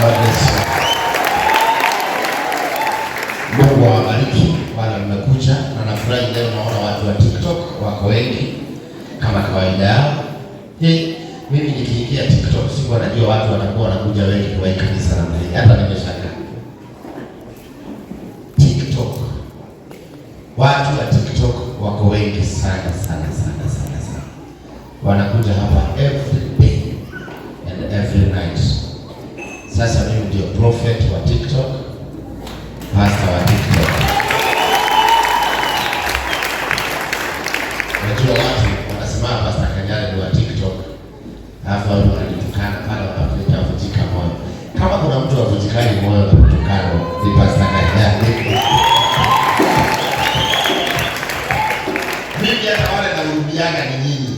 God bless you. Mungu awabariki wale mmekuja, na nafurahi leo naona watu wa TikTok wako wengi kama kawaida yao. Hey, mimi nikiingia TikTok sikuwa najua watu watakuwa wanakuja wengi kwa hii kanisa namna hii, hata nimeshangaa. TikTok, watu wa TikTok wako wengi sana sana sana sana sana, wanakuja hapa every day and every night. Sasa mimi ndio prophet wa TikTok, pastor wa TikTok. Unajua watu wanasema Pastor Kanyari ni wa TikTok, alafu watu wananitukana pale, wanakuita vunjika moyo. Kama kuna mtu avunjikani moyo na kutukanwa ni Pastor Kanyari. Mimi hata wale nahurumiaga ni nyinyi.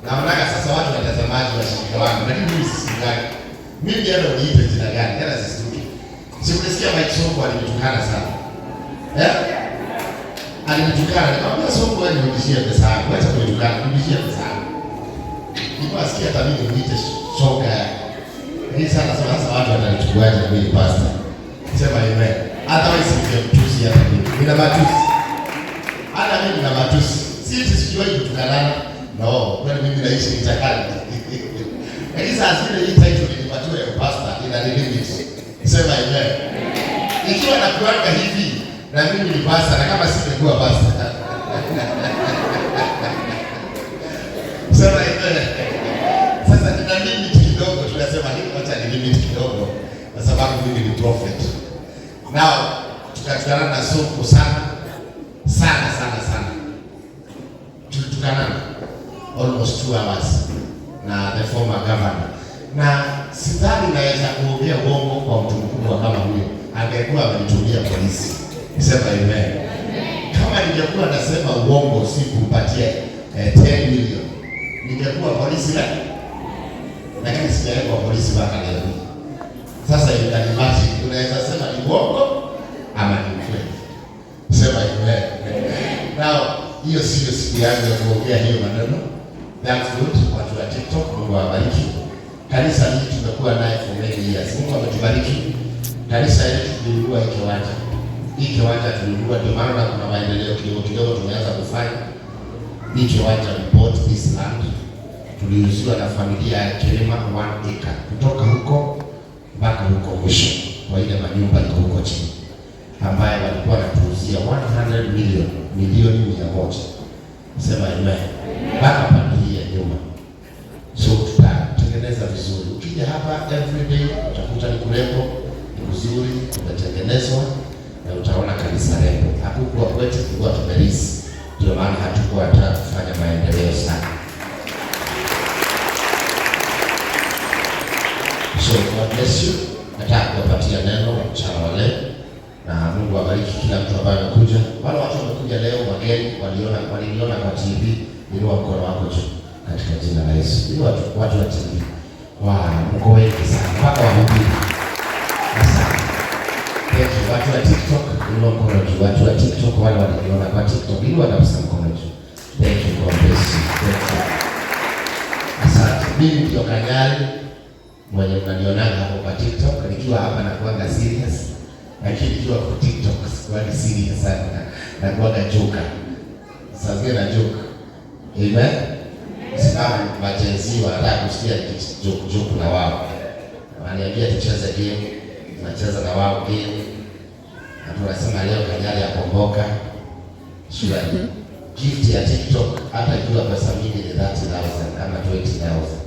Naonaga sasa watu watazamaji washirika wangu, lakini mimi sisikiagi. Mimi hata uniite jina gani, hata sisituki. Sikulisikia Mike Sonko alinitukana sana. Eh? Alinitukana, nikamwambia Sonko, wewe nirudishie pesa yangu. Acha kunitukana, nirudishie pesa yangu. Nilikuwa nasikia hata mimi nimuite shoga yake. Lakini sana sasa watu watanichukuaje mimi pastor? Sema amen. Otherwise ningemtusi hata mimi. Nina matusi. Hata mimi nina matusi. Sisi sijuwahi kutukanana. No, kwani mimi naishi kichakani. Lakini saa zile hii title nilipatiwa ya pastor ina limit. Sema amen. Ikiwa nakuanga hivi na mimi ni pastor na kama singekuwa pastor. Sema amen. Sasa nina limit kidogo, tunasema hii wacha ni limit kidogo kwa sababu mimi ni prophet. Now tukatukana na Sonko sana sana sana sana. Tulitukana almost 2 hours na the former governor, na sidhani naweza kuongea uongo kwa mtu mkubwa kama huyo, angekuwa amenitumia polisi. Sema amen. Kama ningekuwa nasema uongo sikumpatia 10 million, ningekuwa polisi la, lakini sijawekwa polisi mpaka leo hii. Sasa you can imagine, unaweza sema ni uongo ama ni ukweli. Sema amen. Now, hiyo sio siku yangu ya kuongea hiyo maneno. That's good. Watu wa TikTok, Mungu awabariki. Kanisa hili tumekuwa naye for many years. Mungu ametubariki. Kanisa yetu tulinunua hii kiwanja. Hii kiwanja tulinunua, ndio maana kuna maendeleo kidogo kidogo tumeanza kufanya. Hii kiwanja, we bought this land. Tuliuziwa na familia ya Kirima 1 acre kutoka huko mpaka huko mwisho kwa ile manyumba iko huko chini, ambaye walikuwa wanatuuzia 100 million, milioni 100. Sema amen. Mpaka pande hii ya nyuma. So tutatengeneza vizuri. Ukija hapa every day utakuta ni kurembo, ni kuzuri, kumetengenezwa na utaona kanisa rembo. Hakukuwa kwetu, tulikuwa tumerisi. Ndio maana hatukuwa hata kufanya maendeleo sana. So God bless you. Nataka kuwapatia neno mchana wa leo, na Mungu awabariki kila mtu ambaye amekuja. Wale watu wamekuja leo wageni, waliniona kwa TV, inua mkono wako juu katika jina la Yesu. Inua watu wa TV. Wow, mko wengi sana mpaka wahubiri. Asante. Thank you. Watu wa TikTok, inua mkono juu. Watu wa TikTok, wale waliniona kwa TikTok, inua kabisa mkono juu. Thank you. God bless you. Thank you. Asante. Mimi ndio Kanyari mwenye mnanionaga hapo kwa TikTok. Nikiwa hapa nakuanga serious, lakini nikiwa kwa TikTok sikuangi serious sana, nakuanga joker. Saa zingine na joke. Amen. Sababu majenzi wanataka kusikia joke joke na wao. Wananiambia tucheze game, tunacheza na wao game. Na tunasema leo Kanyari akomboka. Surely. Gift ya TikTok hata ikiwa pesa mingi ni 30,000 ama 20,000.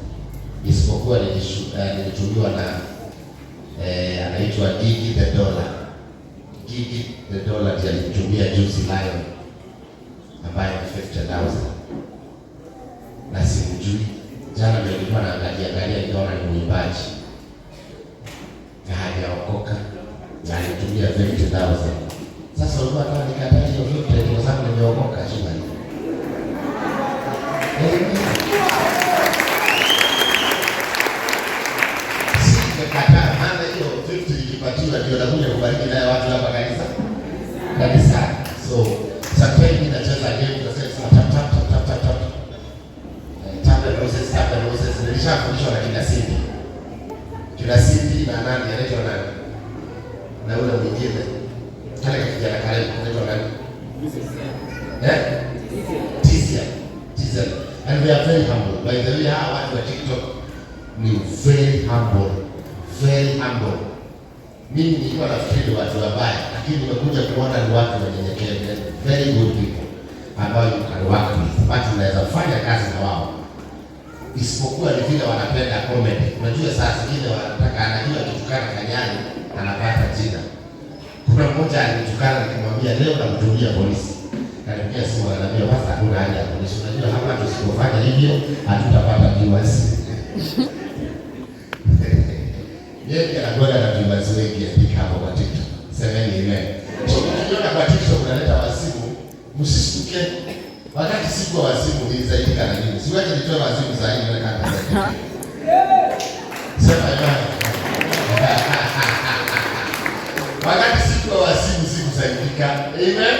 Isipokuwa nilitumiwa na anaitwa Gigi the Dollar. Gigi the Dollar ndiye alinitumia juzi Lion ambaye ni 50,000. Na simjui. Jana ndio nilikuwa naangalia angalia nikaona ni mwimbaji. Na hajaokoka na alinitumia 50,000. Sasa ulikuwa unataka nikatae hiyo 50 kwa sababu nimeokoka shida. Singekataa, maana hiyo 50 ikipatiwa ndio nakuja kubariki naye watu hapa kanisa. Kanisa. So sometimes mimi nacheza game tunasema tap tap tap tap tap tap. Tap the roses, tap the roses. Nilishafundishwa na kina Simbi. Kina Cindy na nani, anaitwa nani? Na yule mwingine. Kale kijana kale anaitwa nani? Eh? Tizia. Tizia. And they are very humble. By the way, hawa watu wa TikTok ni very humble. Very humble. Mimi nilikuwa nafikiri ni watu wabaya, lakini nimekuja kuona ni watu wanyenyekevu, very good people ambao you can work with. Watu unaweza fanya kazi na wao, isipokuwa ni vile wanapenda comedy. Unajua saa zingine wanataka, anajua akitukana Kanyari anapata jina. Kuna mmoja alinitukana, nikamwambia leo namtumia polisi. Kanipigia simu akaniambia, basi hakuna haja ya polisi, unajua hapa tusipofanya hivyo hatutapata viewers. Yeye ndiye anakuwa na viewers wengi andika hapo kwa TikTok. Semeni amen. So ukiona kwa TikTok unaleta wazimu, msishtuke. Wakati siku wa wazimu nilisaidika na nini? Siwache nitoe wazimu za hii nione kama nisaidika. Sema amen. Wakati siku wa wazimu sikusaidika. Amen.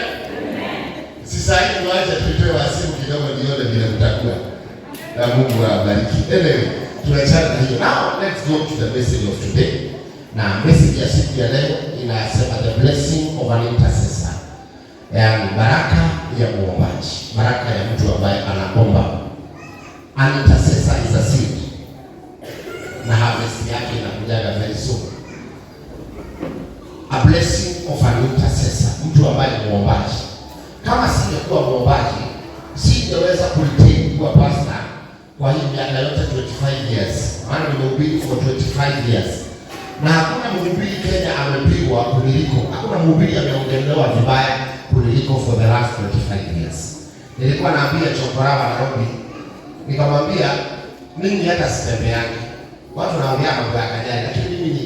Sasa hivi wacha tuitoe wazimu kidogo nione vile mtakuwa. Na Mungu awabariki. Anyway, tunaachana na hiyo. Now let's go to the message of today. Na message ya siku ya leo inasema the blessing of an intercessor. Yaani baraka ya muombaji, baraka ya mtu ambaye anaomba. An intercessor is a seed. Na harvest yake inakujaga very soon. A blessing of an intercessor, mtu ambaye ni muombaji. Kama singekuwa muombaji, singeweza kuretain kuwa pastor kwa hii miaka yote 25 years. Maana nimehubiri for 25 years. Na hakuna mhubiri Kenya amepigwa kuniliko. Hakuna mhubiri ameongelewa vibaya kuniliko for the last 25 years. Nilikuwa naambia Chokorawa Nairobi, nikamwambia mimi hata sitembeangi. Watu wanaongea mambo ya Kanyari, lakini mimi ni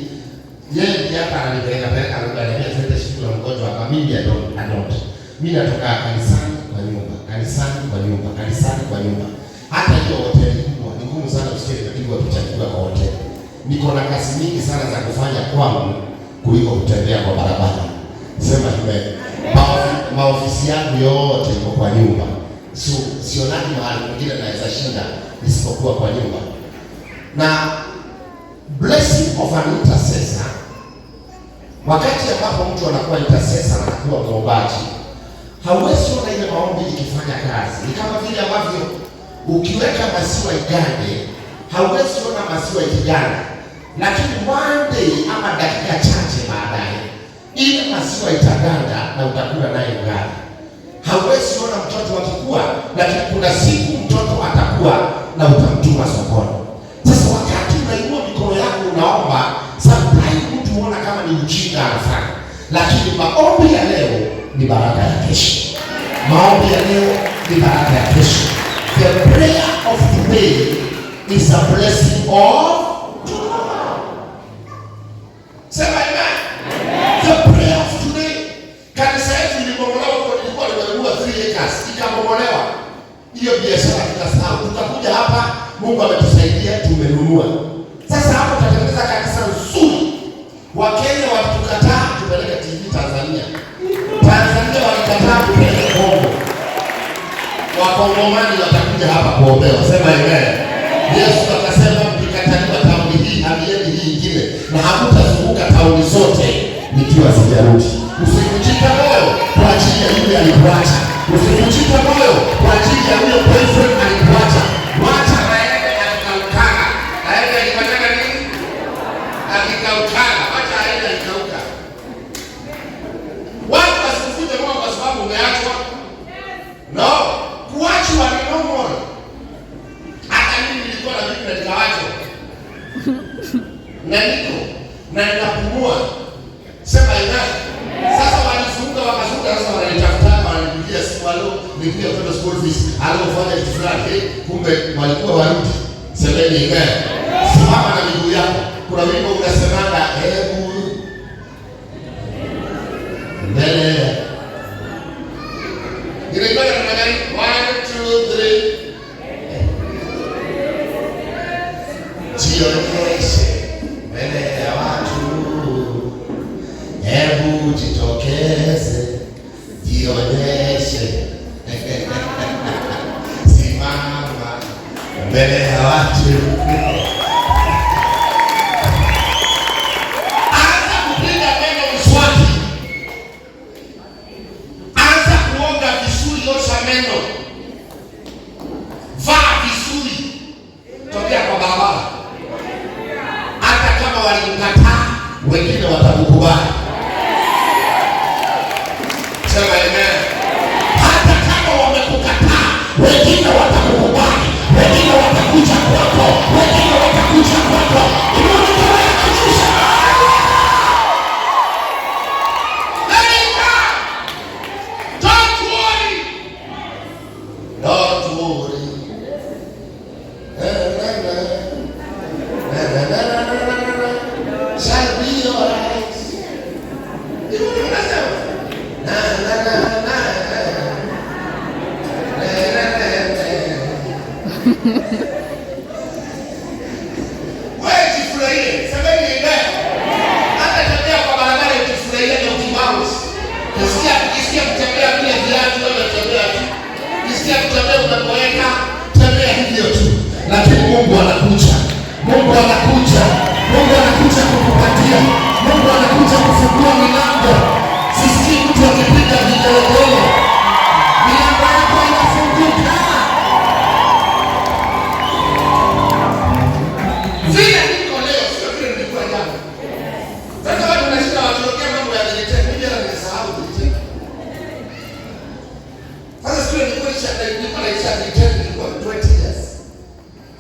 yeye ndiye hapa ananipeleka peleka, ananiambia twende siku na mgonjwa hapa. Mimi I don't. Mimi natoka kanisani kwa nyumba, kanisani kwa nyumba, kanisani kwa nyumba. Hata hiyo hoteli kubwa ni ngumu sana usikie nimepigwa picha nikiwa kwa hoteli. Niko na kazi nyingi sana za kufanya kwangu kuliko kutembea kwa barabara. Sema amen. Maofisi yangu yote iko kwa nyumba. So sionani mahali mwingine naweza shinda isipokuwa kwa nyumba. Na blessing of an intercessor, wakati ambapo mtu anakuwa intercessor na anakuwa muombaji, hauwezi ona ile maombi ikifanya kazi. Ni kama vile ambavyo ukiweka maziwa igande, hauwezi ona maziwa ikiganda, lakini one day ama dakika chache baadaye ile maziwa itaganda na utakula naye ugali. Hauwezi ona mtoto akikua, lakini kuna siku mtoto atakuwa na utamtuma sokoni. Sasa wakati unainua mikono yako unaomba, sometimes mtu huona kama ni ujinga anafanya, lakini maombi ya leo ni baraka ya kesho. Maombi ya leo ni baraka ya kesho. The prayer of today is a blessing of tomorrow. Sema amen. The prayer of today. Kanisa yetu ilibomolewa kwa nilikuwa nimenunua 3 acres, ikabomolewa. Hiyo biashara tukasahau. Tukakuja hapa, Mungu ametusaidia tumenunua. Sasa hapo tutatengeneza kanisa nzuri. Wakenya walitukataa tupeleke TV Tanzania. Tanzania walikataa tupeleke Kongo. Wakongomani watakuja hapa kuombewa. Sema amen. Yesu akasema mkikataliwa tauni hii, hamieni hii ingine, na hamtazunguka tauni zote nikiwa sijarudi. Usivunjike moyo kwa ajili ya yule alikuacha. Usivunjike moyo kwa ajili ya yule boyfriend alikuacha. Wacha aende akikaukana. Aende akifanyaka nini? Akikaukana. Wacha aende akikauka. Watu wasivunje moyo kwa sababu umeachwa. No, kuachwa ni normal. Hata mimi nilikuwa na bibi na nikaachwa. Na niko na ninapumua. Sema amen. Sasa walizunguka wakazunguka, sasa wananitafuta, wananipigia simu, alo, nilipia mtoto school fees, alo fanya kitu fulani. Kumbe walikuwa warudi. Semeni amen. Simama na miguu yako. Kuna wimbo unasemanga hebu mbele. Inaimba namna gani? 1 2 3. Jionyeshe mbele ya watu, hebu jitokeze, jionyeshe. Simama mbele ya watu. walikukataa, wengine watakukubali. Sema amen. Hata kama wamekukataa, wengine watakukubali, wengine watakuja kwako, wengine watakuja kwako. Inua mikono yako juu, sema Let it come. Don't worry. Don't worry. Na, na, na. Na, na, na, na, na, na, na. Shall be alright. Hivyo ndivyo nasema. Na, na, na, na. Na, na, na, na. Wewe jifurahie. Semeni amen. Hata tembea kwa barabara ukifurahia na ukibounce. Ukisikia kutembea bila viatu, wewe tembea tu. Ukisikia kutembea umeboeka, Tembea hivyo tu, lakini Mungu anakuja. Mungu anakuja. Mungu anakuja kukupatia. Mungu anakuja kufungua milango. Sisikii mtu akipiga vigelegele. Milango yako inafunguka. Vile niko leo sio vile nilikuwa jana. Sasa watu wanashinda wakiongea mambo ya military, mimi hata nimesahau military. Sasa sio nilikuwa naisha military, nilikuwa 20 years.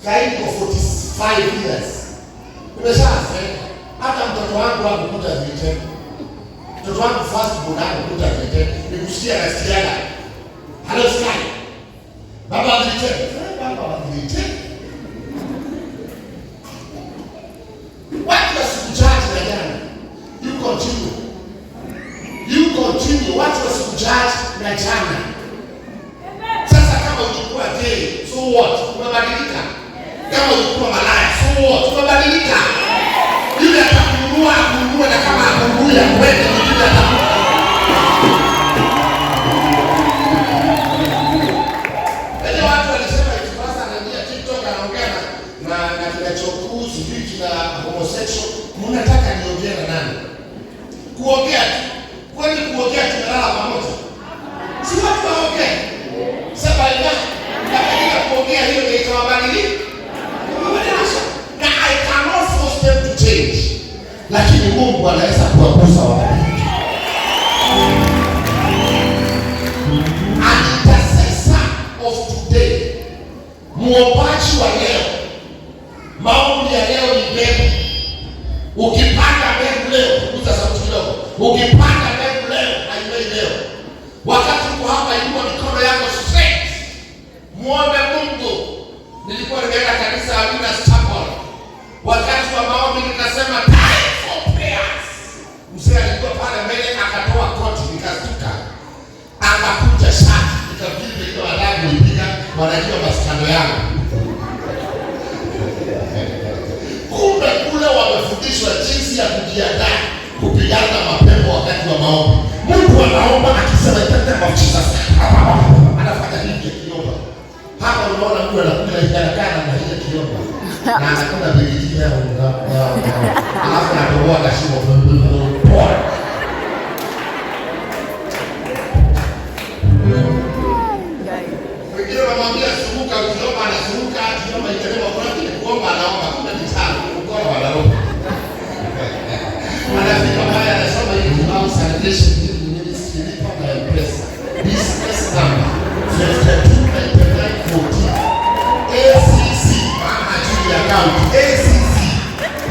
Sasa hivi niko 45 years. Nimeshazeeka. Hata mtoto wangu hakukuta military. Mtoto wangu first born hakukuta military. Nikusikia nasikiaga. Hello Sky. Baba wa military. Eh, baba wa military. Watu wasikujudge na jana. You continue. You continue. Watu wasikujudge na jana. Sasa kama ulikuwa gay, so what? Umebadilika. Kama ulikuwa malaya, so what? Umebadilika. Yule atakununua akununue, na kama akununui akwende, mwingine atakupa. Yaani watu walisema eti sasa anaingia TikTok anaongea na kina chokuu, sijui kina homosexual. Mnataka niongee na nani? Kuongea tu. Kwani kuongea tumelala pamoja? Si watu waongee. Sema amen. Na katika kuongea hiyo ndio itawabadilika. Itawabadilisha. Na I cannot force them to change. Lakini Mungu anaweza kuwagusa wabadilike. An intercessor of today, muombaji wa leo, maombi ya leo ni mbegu. Ukipanda mbegu leo, punguza sauti kidogo. Ukipanda mbegu leo, haimei leo. Wakati uko hapa, inua mikono yako straight. Muombe Mungu. Nilikuwa nimeenda kanisa la Winners Chapel. Wakati wa maombi nikasema, "Time for prayers." Mzee alikuwa pale mbele akatoa koti, nikastuka. Akakunja shati, nikafikiri pengine wanataka kuipiga, wanajua maskando yangu. Kumbe kule wamefundishwa jinsi ya kujiandaa kupigana na mapepo wakati wa maombi. Mtu anaomba akisema, "In the name of Jesus," anafanya hivi akiomba. Hapa unaona mtu anakuja anakaa namna hii akiomba na anakula bigiji yao, alafu anatoboa kashimo. Poa. Wengine wanamwambia zunguka, ukiomba anazunguka, akiomba iterema, lakini kuomba anaomba, kumbe ni tano, mkono wanaomba. Anafika pale anasoma hii kibao, Salvation Ministry, lipa na M-Pesa. Business number 529914 ACC, maana ajili ya account ACC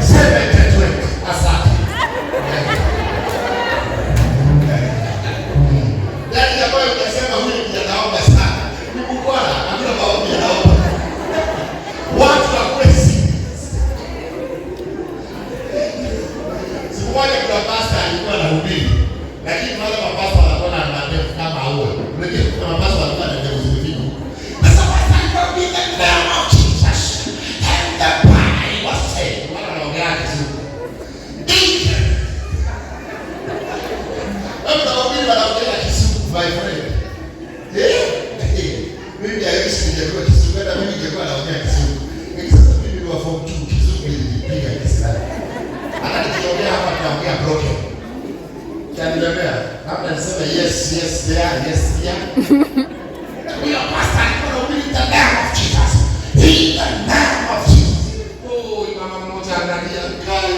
7020. Asante. Yaani ambayo ukasema huyu ndiye anaomba sana. Ni mkwala, hakuna maombi anaomba. Watu wakuwe serious. Siku moja kuna pastor alikuwa anahubiri, lakini wale mapasta wanakuwa na mandevu kama huo. Unajua kuna mapasta walikuwa na ndevu zimefika huko. Sasa pastor alikuwa in the name of Jesus and the Bible said, wale wanaongea Kizungu. Wewe unahubiri wanaongea Kizungu, my friend. Eh? Mimi I wish ningekuwa Kizungu, hata mimi ningekuwa naongea Kizungu. Lakini sasa mimi ni wa form 2, Kizungu ilinipiga Kiislamu. Hata nikiongea hapa tunaongea broken. Kanilemea. Labda niseme yes, there, yes, here. Huyo pastor alikuwa anahubiri in the name of Jesus. In the name of Jesus. Oh, mama mmoja analia, "Kai,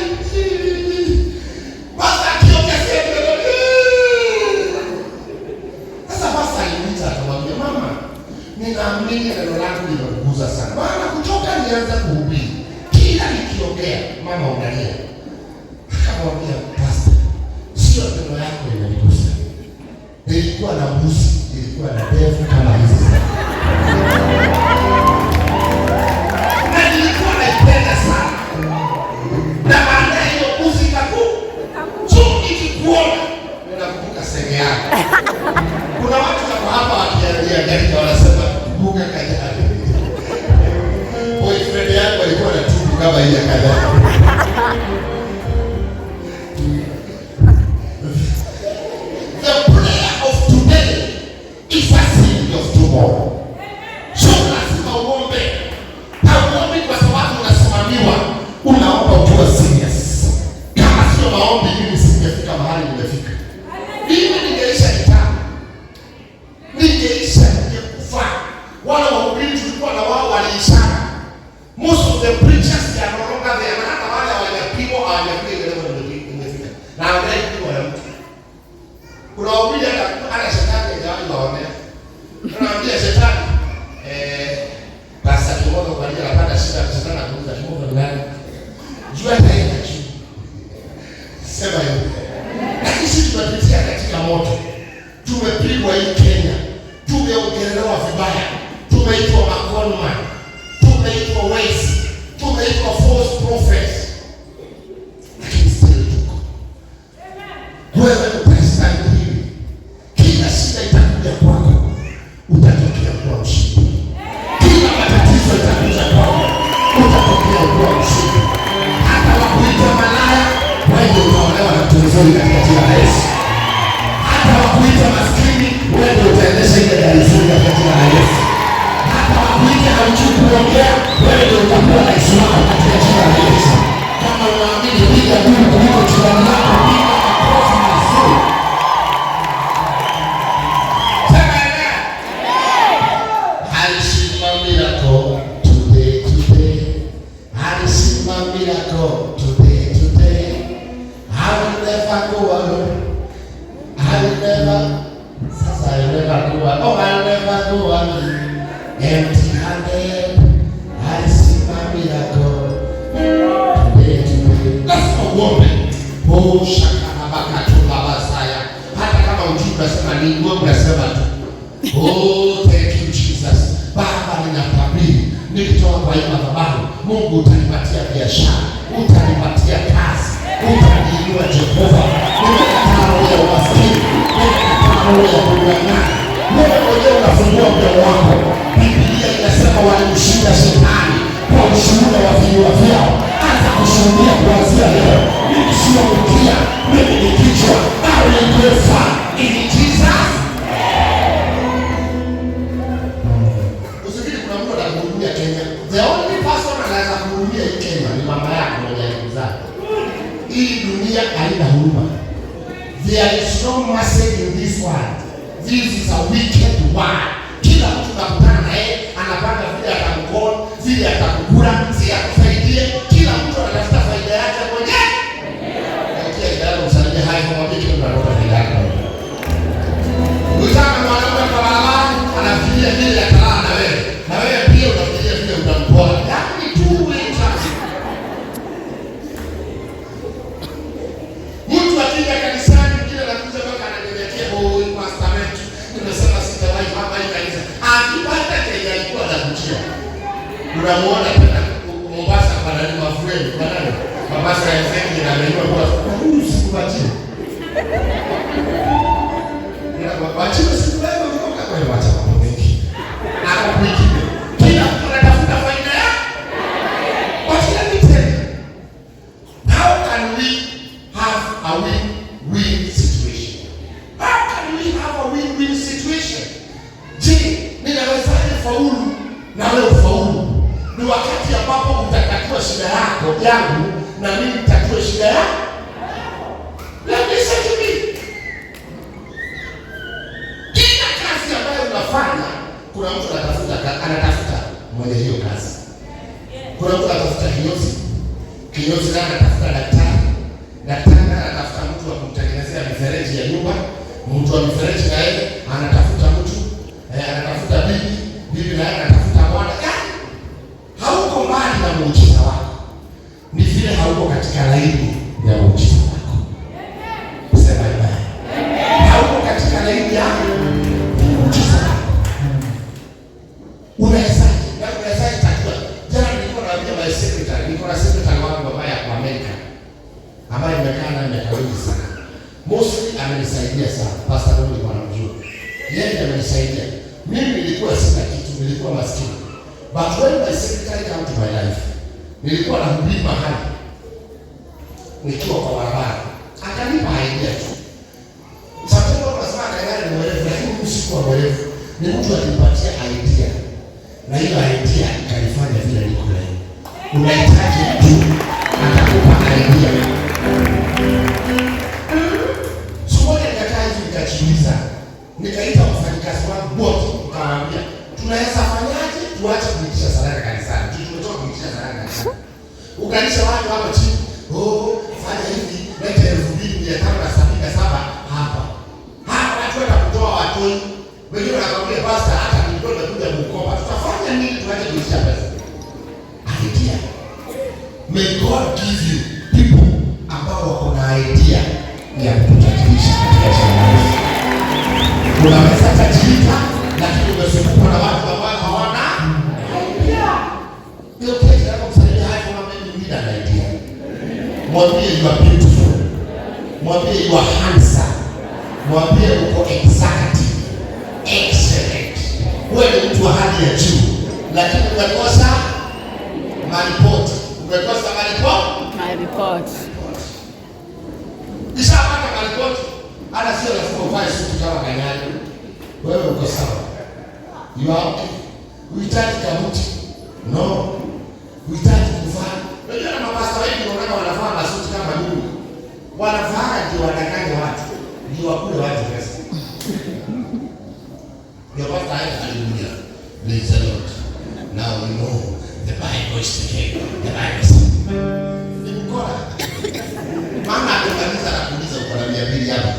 Sema amen. Lakini sisi tumepitia katika moto, tumepigwa hii Kenya, tumeongelewa vibaya, tumeitwa maconman, tumeitwa wezi, tumeitwa false prophets, lakini still tuko. Wewe utastahimili, kila shida itakuja kwako, utatokea kuwa mshindi. Kila matatizo itakuja kwako, utatokea kuwa mshindi. Hata wakuita malaya, wewe utaolewa na mtu mzuri katika jina la Yesu. Hata wakuita maskini, wewe utaendesha ile gari nzuri katika jina la Yesu. Hata wakuita haujui kuongea, wewe ndio utakuwa rais wao katika jina la Yesu. Kama unaamini, piga nduru kuliko jirani yako, piga makofi mazuri. Sema amen. I receive my miracle today, today. I receive my miracle today, today. I will never go alone. I will never. Sasa I will never go alone. Oh, I will never go alone. Empty handed. I receive my miracle today, today. Lazima uombe. Oh, shakarabakatula basaya. Hata kama hujui unasema nini, wewe unasema tu. Oh, thank you Jesus. Baba, ninatabiri nikitoka kwa hii madhabahu, Mungu utanipatia biashara, utanipatia kazi, utaniinua Jehova. Nimekataa roho ya umaskini, nimekataa roho ya kunyang'ana. Wewe mwenyewe unafungua mdomo wako. Biblia inasema walimshinda shetani kwa ushuhuda wa vinywa vyao. Anza kushuhudia kuanzia leo. Mimi sio mkia, mimi ni kichwa. I will go far in Jesus. Usifikiri kuna mtu atakuhurumia Kenya. The only person anaweza kuhurumia hii Kenya ni mama yako mwenye alikuzaa. Hii dunia haina huruma. There is no mercy in this world. This is a wicked world. Kila mtu unakutana na yeye anapanga vile atakukona, vile atakukula, si akusaidie. Kila mtu anatafuta faida yake mwenyewe. Kia jirani msalimie hai, mwambie kila mtu anatafuta faida yake mwenyewe. Ukitaka mwanaume kwa barabara anafikiria vile atalala na wewe, na wewe pia unafikiria vile utampora. Yaani two way traffic. Mtu akija kanisani, mwingine anakuja mpaka ananyenyekea, oh, pastor wetu, nimesema sitawahi hapa hii kanisa. Akipata kenye alikuwa anakujia. Unamuona tena Mombasa kwa nani Mafueni, kwa nani? Mombasa ya Ezekiel ameinua kwa huyu sikupatie. Wachie siku leo kutoka kwa wacha mambo mengi. Ako kwingine. Kila mtu anatafuta faida yake. But let me tell you, how can we have a win-win situation? How can we have a win-win situation? Je, ninawezaje faulu na wewe ufaulu? Ni wakati ambapo utatatua shida yako yangu na mimi nitatue shida yako. Listen to me. Kila kazi ambayo unafanya, kuna mtu anatafuta mwenye hiyo kazi. Kuna mtu anatafuta kinyozi, kinyozi naye anatafuta daktari, daktari naye anatafuta mtu wa kumtengenezea mifereji ya nyumba, mtu wa mifereji na yeye anatafuta mtu anatafuta bibi, bibi naye anatafuta bwana. Yaani hauko mbali na muujiza wako, ni vile hauko katika laini ya muujiza wako. Sema amen. Hauko katika laini ya muujiza wako. Unawezaje? Na unawezaje tatua? Jana nilikuwa naambia my secretary, niko na secretary wangu ambaye ako Amerika, ambaye nimekaa naye miaka mingi sana. Mostly amenisaidia sana. Pastor Dominic anamjua. Yeye ndiye amenisaidia. Mimi nilikuwa sina kitu, nilikuwa maskini. But when my secretary came to my life, nilikuwa nahubiri mahali nikiwa kwa barabara, akanipa idea tu. Sometimes watu wanasema Kanyari ni mwerevu, lakini mimi sikuwa mwerevu. Ni mtu alinipatia idea, na hiyo idea ikanifanya vile niko leo. Unahitaji mtu atakupa idea. Siku moja nikakaa hivi nikajiuliza, nikaita wafanyikazi wangu wote, nikawaambia tunaweza fanyaje tuache kuitisha sadaka kanisani? Tumetoka kuitisha sadaka kanisani. Ukalisha watu hapa chini, oh, fanya hivi, leta 2577 hapa. Hapa watu watakutoa watoi. Wengine wanakwambia pastor, hata nilikuwa nimekuja kukopa. Tutafanya nini tuache kuitisha pesa? Idea. May Hautatajirika, lakini umezungukwa na watu ambao hawana idea. Ndio kesho yako msalimia hapo, mwambie you need an idea. Mwambie you are beautiful. Mwambie you are handsome. Mwambie uko executive. Excellent. Wewe ni mtu wa hali ya juu, lakini umekosa maripoti. Umekosa maripoti. My report. Ukishapata maripoti, hata sio lazima uvae suti kama Kanyari. Wewe uko sawa. You are okay. Uhitaji kabuti. No. Uhitaji kuvaa. Unajua na mapasta wengi unaona wanavaa masuti kama mimi. Wanavaa ndio wadanganye watu. Ndio wakule watu pesa. Ndio pastor aende, hallelujah. Praise the Lord. Now we know the Bible is the king. The Bible is. Ni mkora. Maana akimaliza anakuuliza uko na 200 hapa.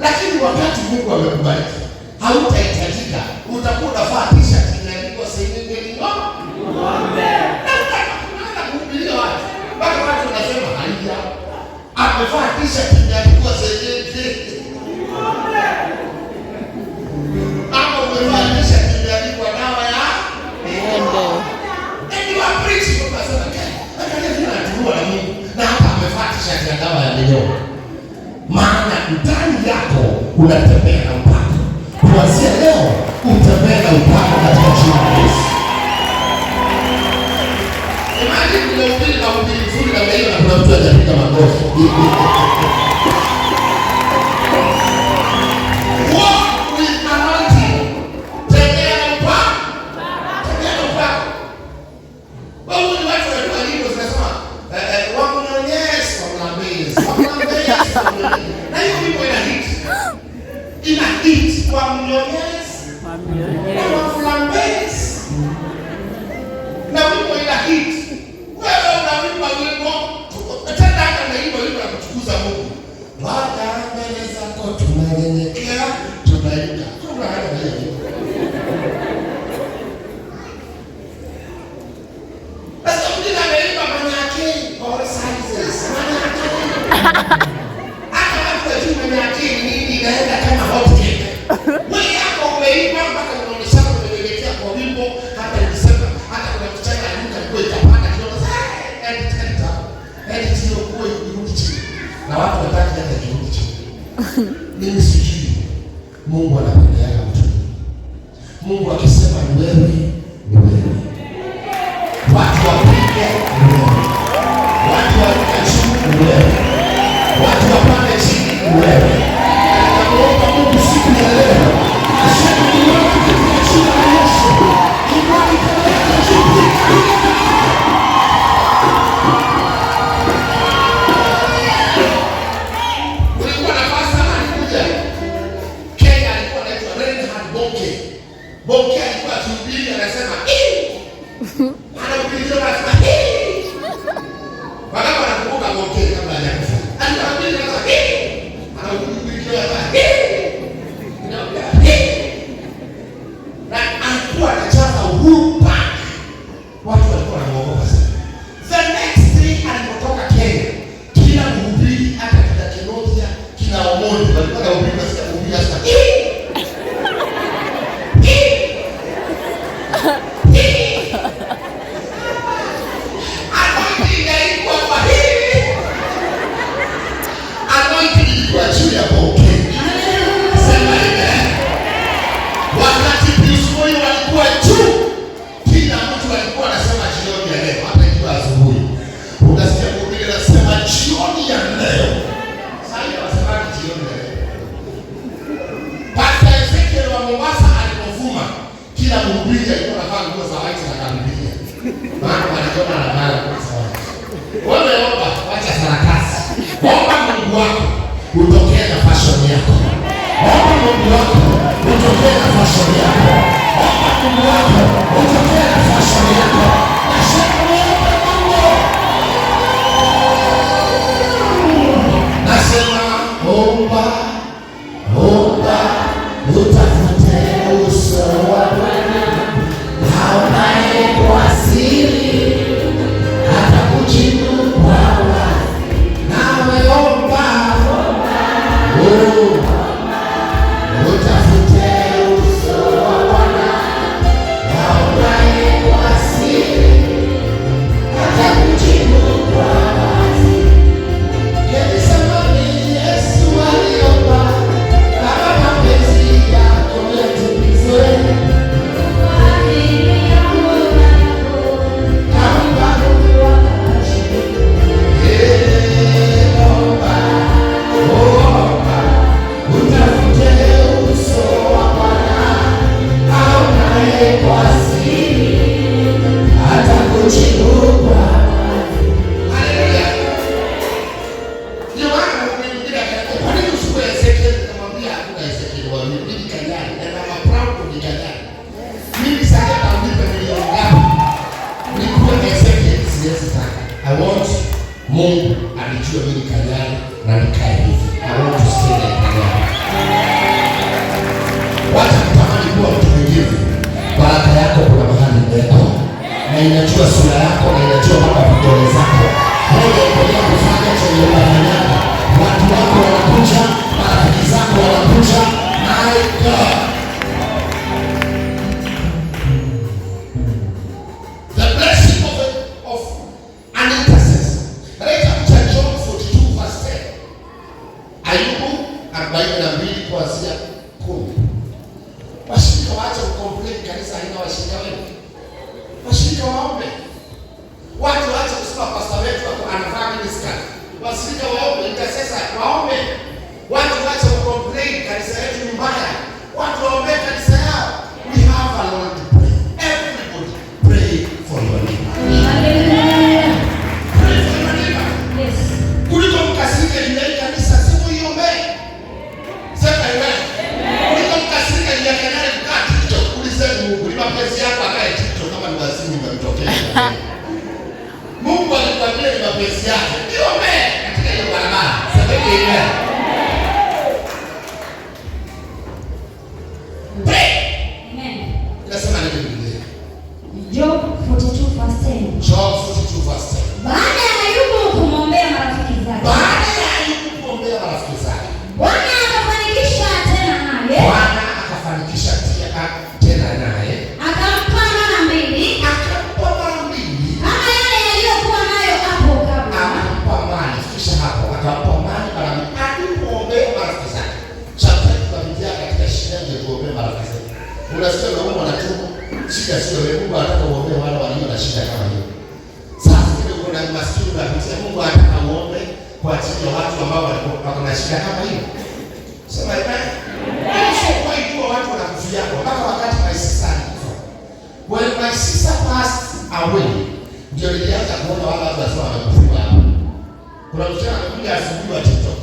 Lakini wakati Mungu amekubariki, hautahitajika. Utakuwa unavaa t-shirt imeandikwa Sengenge ni ng'ombe. Na unaanza kuhubiria watu. Mpaka watu wanasema haya. Amevaa t-shirt imeandikwa Sengenge. Ama umevaa t-shirt imeandikwa dawa ya Ende. And you are preaching, unasema, angalia vile anatuua na Mungu. Na hapa amevaa t-shirt ya dawa ya minyoo. Maana ndani yako unatembea na upako. Kuanzia leo utembee na upako katika jina la Yesu. Imagine nimehubiri mahubiri nzuri namna hiyo na kuna mtu hajapiga makofi. Walk with anointing. Tembea na upako. Tembea na upako. Wewe ni watu wanajua nyimbo zinasema wamunyonyesha, wamlambezi, wamlambezi, wamlambezi. Na hiyo wimbo ina hit. Ina hit, wamunyonyesha na wamlambezi. Na wimbo ina hit. Wewe unaimba wimbo, tena hata unaimba wimbo ya kutukuza Mungu. Bwana, mbele zako tunanyenyekea, tunaimba. Kuna haja na hiyo wimbo. Sasa mwingine ameimba manyake all sizes. Manyake. Hata watu wajui manyake ni nini, inaenda kama hot cake. Wewe yako umeimba mpaka unaonyeshana umenyenyekea kwa wimbo, hata ukisema hata kuna msichana aliruka nguo ikapanda kidogo, sasa edit edit hapo. Edit hiyo nguo irudi chini. Na watu wataki hata kirudi chini. Mimi sijui Mungu anapendeaga mtu. Mungu akisema ni wewe, ni wewe. Watu wapige ni wewe. Watu waruke juu ni wewe. Watu wapande chini ni wewe. Namuomba Mungu siku ya leo aseme ni wewe katika jina la Yesu. Inua mikono yako juu, piga, piga, piga. Kulikuwa na pastor alikuja Kenya, alikuwa anaitwa Reinhard Bonnke. Bonnke alikuwa akihubiri anasema "Ii!" Anahubiri anasema "Ii!" Wangapi wanakumbuka Bonnke kabla hajakufa? Alikuwa anahubiri anasema "Ii!" Anahubiri kidogo anasema "Ii!" Inaongea "Ii!" Na alikuwa anajaza Uhuru Park. Watu walikuwa wanamuogopa sana. The next day alipotoka Kenya, kila mhubiri hata kina Kinuthia, kina Omondi walikuwa wanahubiri, nasikia mhubiri anasema "Ii! Ii! Ii!" Anointing haikuwa kwa hii. Anointing ilikuwa juu ya Bonnke. Sema amen. Wakati Pius Moyo walikuwa juu, kila mtu alikuwa anasema jioni ya leo, hata ikiwa asubuhi. Unasikia mhubiri anasema jioni ya leo. Sasa hivi wanasemaje jioni ya leo? Pastor Ezekiel wa Mombasa alipovuma, kila mhubiri alikuwa anavaa nguo za white na kabibilia. Maana waliona anavaa nguo za white. Wewe omba, wacha sarakasi. Omba Mungu wako utokee na fashion yako. Omba Mungu wako utokee na fashion yako. Omba Mungu wako utokee na fashion yako. Nasema muombe Mungu. Nasema omba, omba, utafute uso wa Bwana. Aombaye kwa siri atakujibu kwa wazi. Nawe omba, oh. Mungu alijua mimi Kanyari na nikae hivi. I want to stay like Kanyari. Wacha kutamani kuwa mtu mwingine. Baraka yako kuna mahali imewekwa na inajua sura yako na inajua mpaka vidole zako. Wewe endelea kufanya chenye unafanyaka. Watu wako wanakuja, marafiki zako wanakuja. My God. The blessing of an intercessor. Katika kitabu cha Job 42 verse 10. Ayubu 42 kuanzia 10. Washirika waache kucomplain kanisa haina washirika wengi. Washirika waombe. Watu waache kusema pastor wetu anavaa miniskirt. Washirika waombe, intercessor waombe. Watu waache kucomplain kanisa yetu ni mbaya. Watu waombe kanisa yao. We have a lot to pray. Everybody pray for your neighbor. Hallelujah. Pray for your neighbor. Yes. Kuliko mkasirike juu ya hii kanisa, si muiombee. Sema amen. Kuliko mkasirike juu ya Kanyari kukaa TikTok, ulizeni Mungu, ni mapenzi yako akae TikTok kama ni wazimu umemtokea. Mungu alikwambia ni mapenzi yake. Niombee katika hiyo barabara. Semeni amen. Pray. Amen. Inasema nini Biblia? Job 42 verse 10. Job 42 verse 10. Baada ya Ayubu kumwombea marafiki zake, Baada ya Ayubu kuombea marafiki zake, Bwana akafanikisha tena naye, Bwana akafanikisha tena naye, akampa mara mbili akampa mara mbili, kama yale yaliyokuwa nayo hapo kabla. akampa mali. Fikisha hapo, akampa mali mara mbili alipoombea marafiki zake. Sometimes tunapitia katika shida ndio tuombee marafiki zetu. Unasikia unaumwa na tumbo, shida sio wewe. Mungu anataka uombee wale walio na shida kama hiyo. Sasa kile uko na maskini unapitia, Mungu anataka uombe kwa ajili ya watu ambao wako na shida kama hiyo. Sema amen. Sikuwahi jua watu wanakufia mpaka wakati my sister alikufa. When my sister passed away, ndio nilianza kuona wale watu wasema wamekufiwa hapa. Kuna msichana amekuja asubuhi wa TikTok.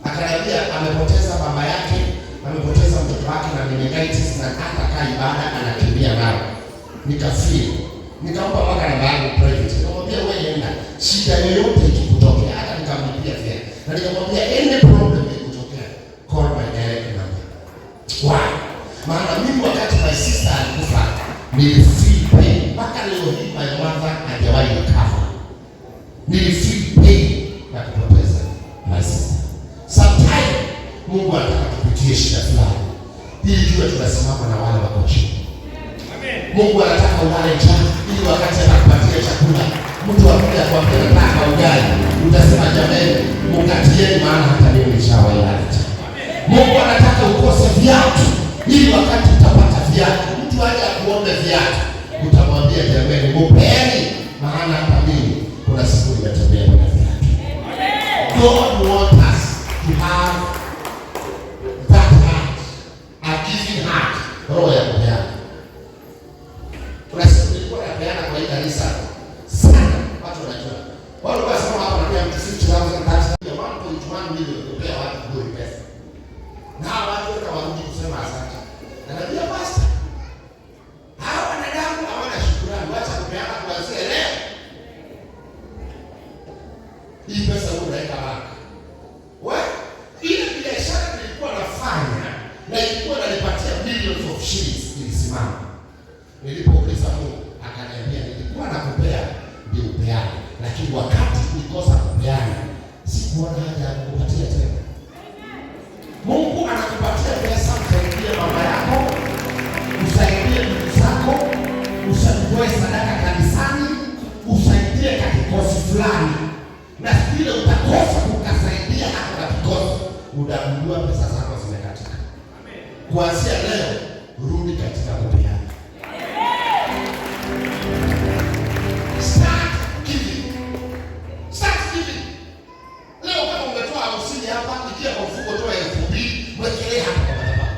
Akaniambia amepoteza mama yake, amepoteza mtoto wake na meningitis na hata kaa ibada anakimbia nayo. Nikafeel. Nikampa mpaka namba yangu private. Nikamwambia wewe enda, shida yoyote ikikutokea, hata nikamlipia fare. Na nikamwambia any problem ikikutokea, call my direct number. Why? Maana mimi wakati my sister alikufa, nilifeel pain. Mpaka leo hii my mother hajawahi recover. Nilifeel pain na kupoteza my sister. Sometimes Mungu anataka tupitie shida fulani ili tuwe tunasimama na wale wako chini. Mungu anataka ulale njaa ili wakati atakupatia chakula mtu akuja akwambia nataka ugali, utasema jameni, mkatieni, maana hata mimi nishawahi lala njaa. Mungu anataka ukose viatu ili wakati utapata viatu, mtu aje akuombe viatu, utamwambia jameni, mupeni, maana hata mimi kuna siku nimetembea bila viatu. God wants us to have that heart, a giving heart, roho ya kupeana. Kuna siku nilikuwa napeana kwa hii kanisa sana, watu wanajua. Wale walikuwa wanasema hapa napea mtu 50,000, 30,000, 1.1 million kupea watu bure pesa. Na hawa watu wote warudi kusema asante. Na naambia pastor, hawa wanadamu hawana shukrani, wacha kupeana kuanzia leo. Hii pesa wewe unaweka wapi? Wewe ile biashara nilikuwa nafanya na ilikuwa inanipatia millions of shillings ilisimama. Nilipouliza Mungu akaniambia nilikuwa nakupea ndio upeane, lakini wakati ulikosa kupeana sikuona haja ya kukupatia tena. Mungu anakupatia pesa usaidie mama yako, usaidie ndugu zako, utoe sadaka kanisani, usaidie kakikosi fulani, na siku ile utakosa kukasaidia hata kakikosi, utagundua pesa zako zimekatika. Kuanzia leo rudi katika kupeana. Start giving. Start giving. Leo kama umetoa 50 hapa, ingia kwa mfuko, toa 2000, wekelee hapa kwa madhabahu.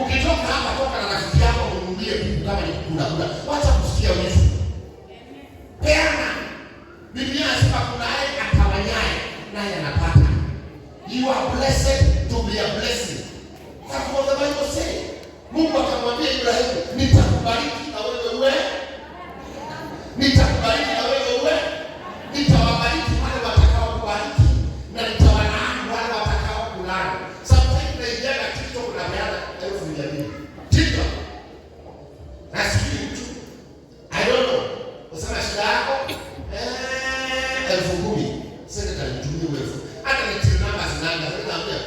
Ukitoka hapa, toka na rafiki yako ununulie kuku kama ni kuku unakula. Wacha kusikia wivu. Peana. Biblia inasema kuna yeye atawanyaye naye anapata. You are blessed to be a blessing. That's what the Bible says. Mungu akamwambia Ibrahimu, nitakubariki na wewe uwe, nitakubariki na wewe uwe, nitawabariki wale Naambia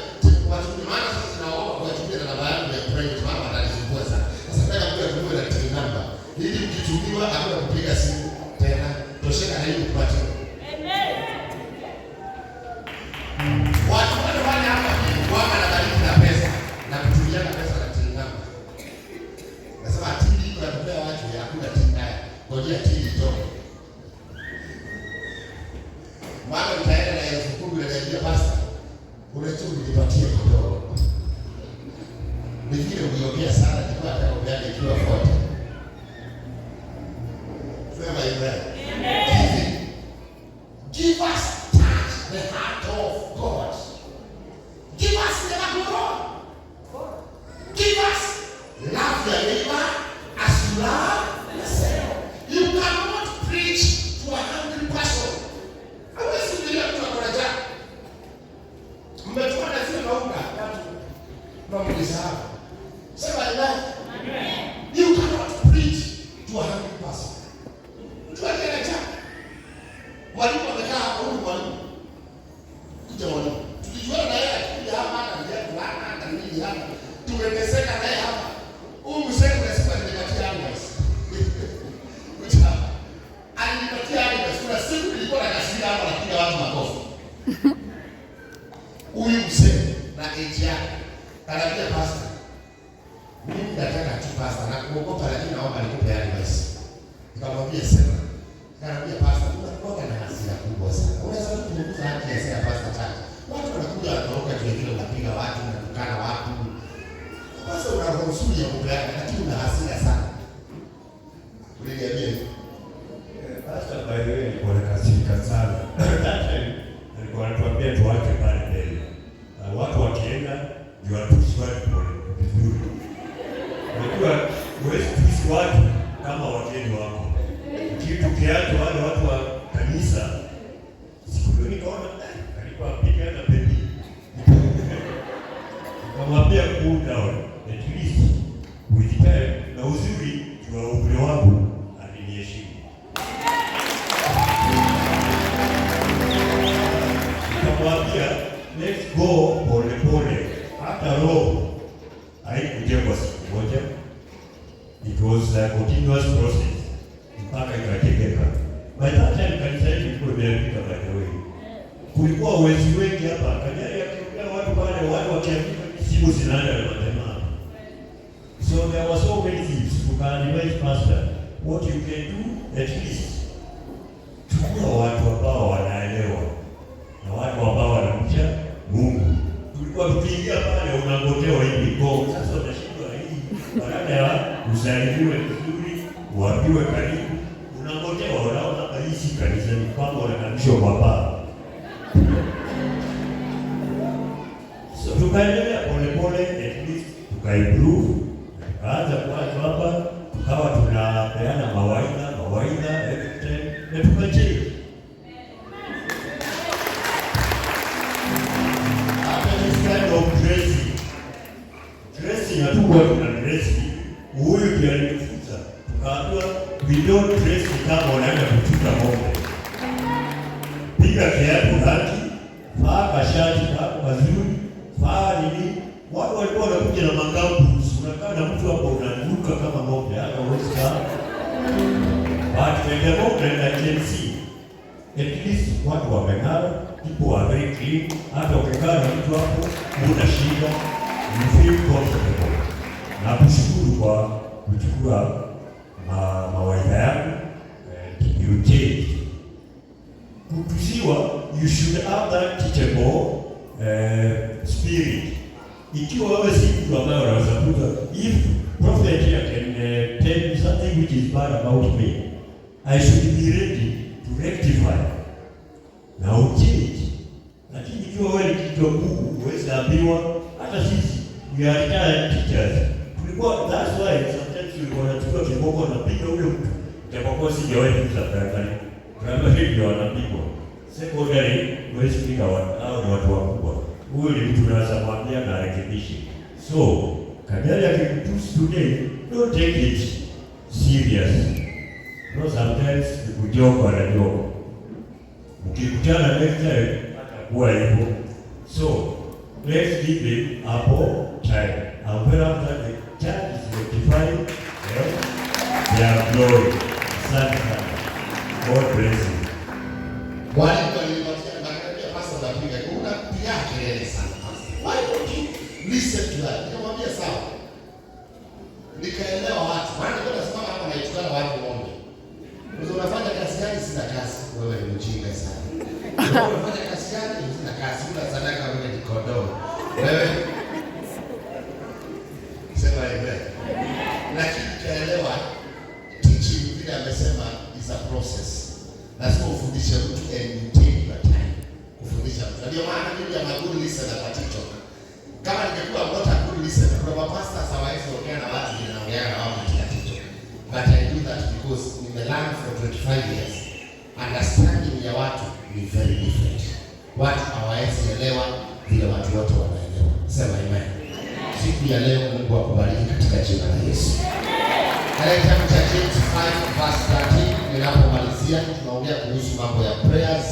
watu, maana sasa tunaomba kuwatumia na namba yangu ya private, maana watanisumbua sana. Sasa nataka mtu atumiwe na till number ili mkitumiwa hakuna kupiga simu tena, tosheka na hiyo kupatiwa. Watu wale wale hapa Bwana anabariki na pesa na kutumiana pesa na till number. Nasema till iko ya kupea watu, hakuna till naye. Ngojea till itoke. Maana utaenda na 10,000 unaniambia, "Pastor, unajua ulinipatia kidogo." Ni vile uliongea sana, nilikuwa nataka upeane ikiwa 40. Sema amen. Giving. Give us touch the heart of God. Give us never go wrong. Give us love your neighbor as you love yourself. You cannot preach to a hungry person. Hawezi kuhubiria mtu ako na njaa. Mmetuona zile maunga watu na mlisahau. Sema amen. You cannot preach to a hungry person. Mtu aliye na njaa. Mwalimu amekaa hapa, huyu mwalimu. Kuja mwalimu. Tulijuana na yeye akikuja hapa hata viatu hana hata nini hapa. Tumeteseka naye hapa. Huyu mzee kuna siku alinipatia advice. Kuja hapa. Alinipatia advice. Kuna siku nilikuwa na kasirika hapa napiga watu makofi. Huyu mzee na age yake kanaambia, "Pastor, mimi nataka tu, pastor, na kuogopa, lakini naomba nikupe advice." Nikamwambia, "Sema." Nikamwambia, "Pastor, unakuwa na hasira kubwa sana. Unaweza tu kupunguza haki ya hasira, pastor chache. Watu wanakuja wanatoroka juu ya vile unapiga watu, unatukana watu. Pastor, una roho nzuri ya kupeana, lakini una hasira sana." Uliniambia hivi. Pastor, by the way, alikuwa anakasirika sana. That time alikuwa anatuambia tuache pale mbele. Na watu wakienda ndio watusi watu pole vizuri. Unajua huwezi tusi watu kama wageni wako. Kitu kiacho wale watu wa kanisa. Siku hiyo nikaona alikuwa apiga na baby. Nikamwambia, "Cool down at least with time," na uzuri juu ya umri wangu aliniheshimu. Nikamwambia, "Let's go pole pole." Hata roho haikujengwa siku moja. It was a continuous process mpaka ikajengeka. By that time kanisa yetu ilikuwa imeharibika, by the way. Kulikuwa wezi wengi hapa. Kanyari akiongea watu pale, watu wakiandika simu zinaenda na majamaa. So there were so many things. Tukaadvise pastor, what you can do, at least chukua watu ambao wanaelewa na watu ambao wanamcha Mungu. Tulikuwa tukiingia pale unangojewa hivi go. Sasa unashindwa hii, baada ya usalimiwe vizuri, uambiwe karibu, unangojewa, unaona hapa hii si kanisa, ni kwamba unakaribishwa kwa paa. So tukaendelea polepole, at least tukaimprove, tukaanza kuachwa hapa, tukawa tunapeana mawaidha mawaidha every time na tukachange. Hata this kind of dressing, dressing hatukuwa tuna dress hivi. Huyu ndiye alitufunza, tukaambiwa we don't dress kama unaenda kuchunga ng'ombe. Piga kiatu haki, vaa kashati kako kazuri, vaa nini. Watu walikuwa wanakuja na magumboots, unakaa na mtu hapo unanuka kama ng'ombe, hata huwezi kaa. But the moment I can see, at least watu wameng'ara, people are very clean. Hata ukikaa na mtu hapo huna shida, you feel comfortable. Na kushukuru kwa kuchukua mawaidha yangu and you change. Kutusiwa, you should have that teachable spirit. Ikiwa wewe si mtu ambaye unaweza kuta, if prophet here can tell you something which is bad about me, I should be ready to rectify na uchange. Lakini ikiwa wewe ni kichwa ngumu, huwezi ambiwa. Hata sisi we are retired teachers, tulikuwa, that's why sometimes tulikuwa tunachukua kiboko na piga huyo mtu, japokuwa sijawahi kuza primary. Primary ndio wanapigwa, secondary huwezi piga watu, hao ni watu wakubwa. Huyu ni mtu unaweza mwambia na arekebishe. So Kanyari akikutusi today, don't take it serious. No, sometimes ni kujoke na joke. Mkikutana next time atakuwa hivyo. So Let's give him ample time. And when after the church is notified, well, they are glory. Asante sana. God bless you. Mwalimu alinipatia, akaniambia, "Pastor, unapiga, unapiga kelele sana, pastor. Why don't you listen to that?" Nikamwambia sawa. Nikaelewa watu. Maana nilikuwa nasimama hapa naitukana watu ng'ombe. Sasa unafanya kazi gani? Sina kazi. Wewe ni mjinga sana. Wewe unafanya kazi gani? Sina kazi. Una sadaka, wewe ni kondoo. Wewe sema amen. Lakini nikaelewa teaching vile amesema is a process. Lazima ufundishe mtu and you take your time kufundisha mtu. Na ndio maana mimi am a good listener kwa TikTok. Kama ningekuwa not a good listener, kuna mapastors hawawezi ongea na watu vile naongea na wao katika TikTok. But I do that because nimelearn for 25 years. Understanding ya watu ni very different. Watu hawawezi elewa vile watu wote wanaelewa. Sema amen. Siku ya leo Mungu akubariki katika jina la Yesu. Katika kitabu cha James 5 verse 13, ninapomalizia tunaongea kuhusu mambo ya prayers.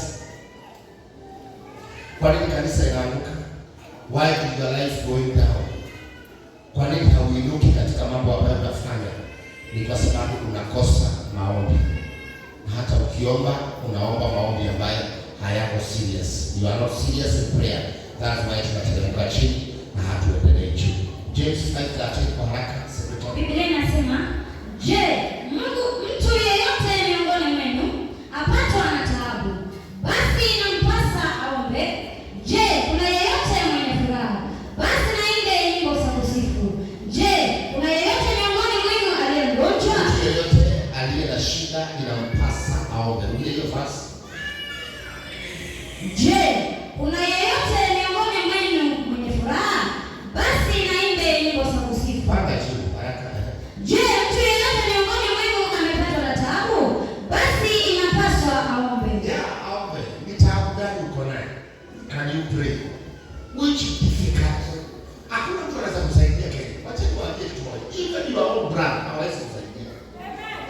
Kwa nini kanisa inaanguka? Why is your life going down? Kwa nini hauinuki katika mambo ambayo unafanya? Ni kwa sababu unakosa maombi. Na hata ukiomba, unaomba maombi ambayo hayako serious. You are not serious in prayer. That's why tunateremka chini na hatuendelei juu. James 5:13 kwa haraka, secretary. Biblia inasema, je, Mungu mtu yeyote miongoni mwenu apatwa na taabu, basi inampasa aombe. Je, kuna yeyote mwenye furaha? Basi na aimbe nyimbo za kusifu. Je, kuna yeyote miongoni mwenu aliye mgonjwa? Mtu yeyote aliye na shida inampasa aombe. Rudia hiyo verse. Je, kuna yeyote miongoni mwenu mwenye furaha? Basi na aimbe nyimbo za kusifu. Panda juu haraka. Je, mtu yeyote miongoni mwenu amepatwa na taabu? Basi inapaswa aombe. Yeah, aombe. Ni taabu gani uko nayo? Can you pray? Which difficult? Hakuna mtu anaweza kusaidia Kenya. Wacha niwaambie kitu moja. Even your own brother hawezi kusaidia.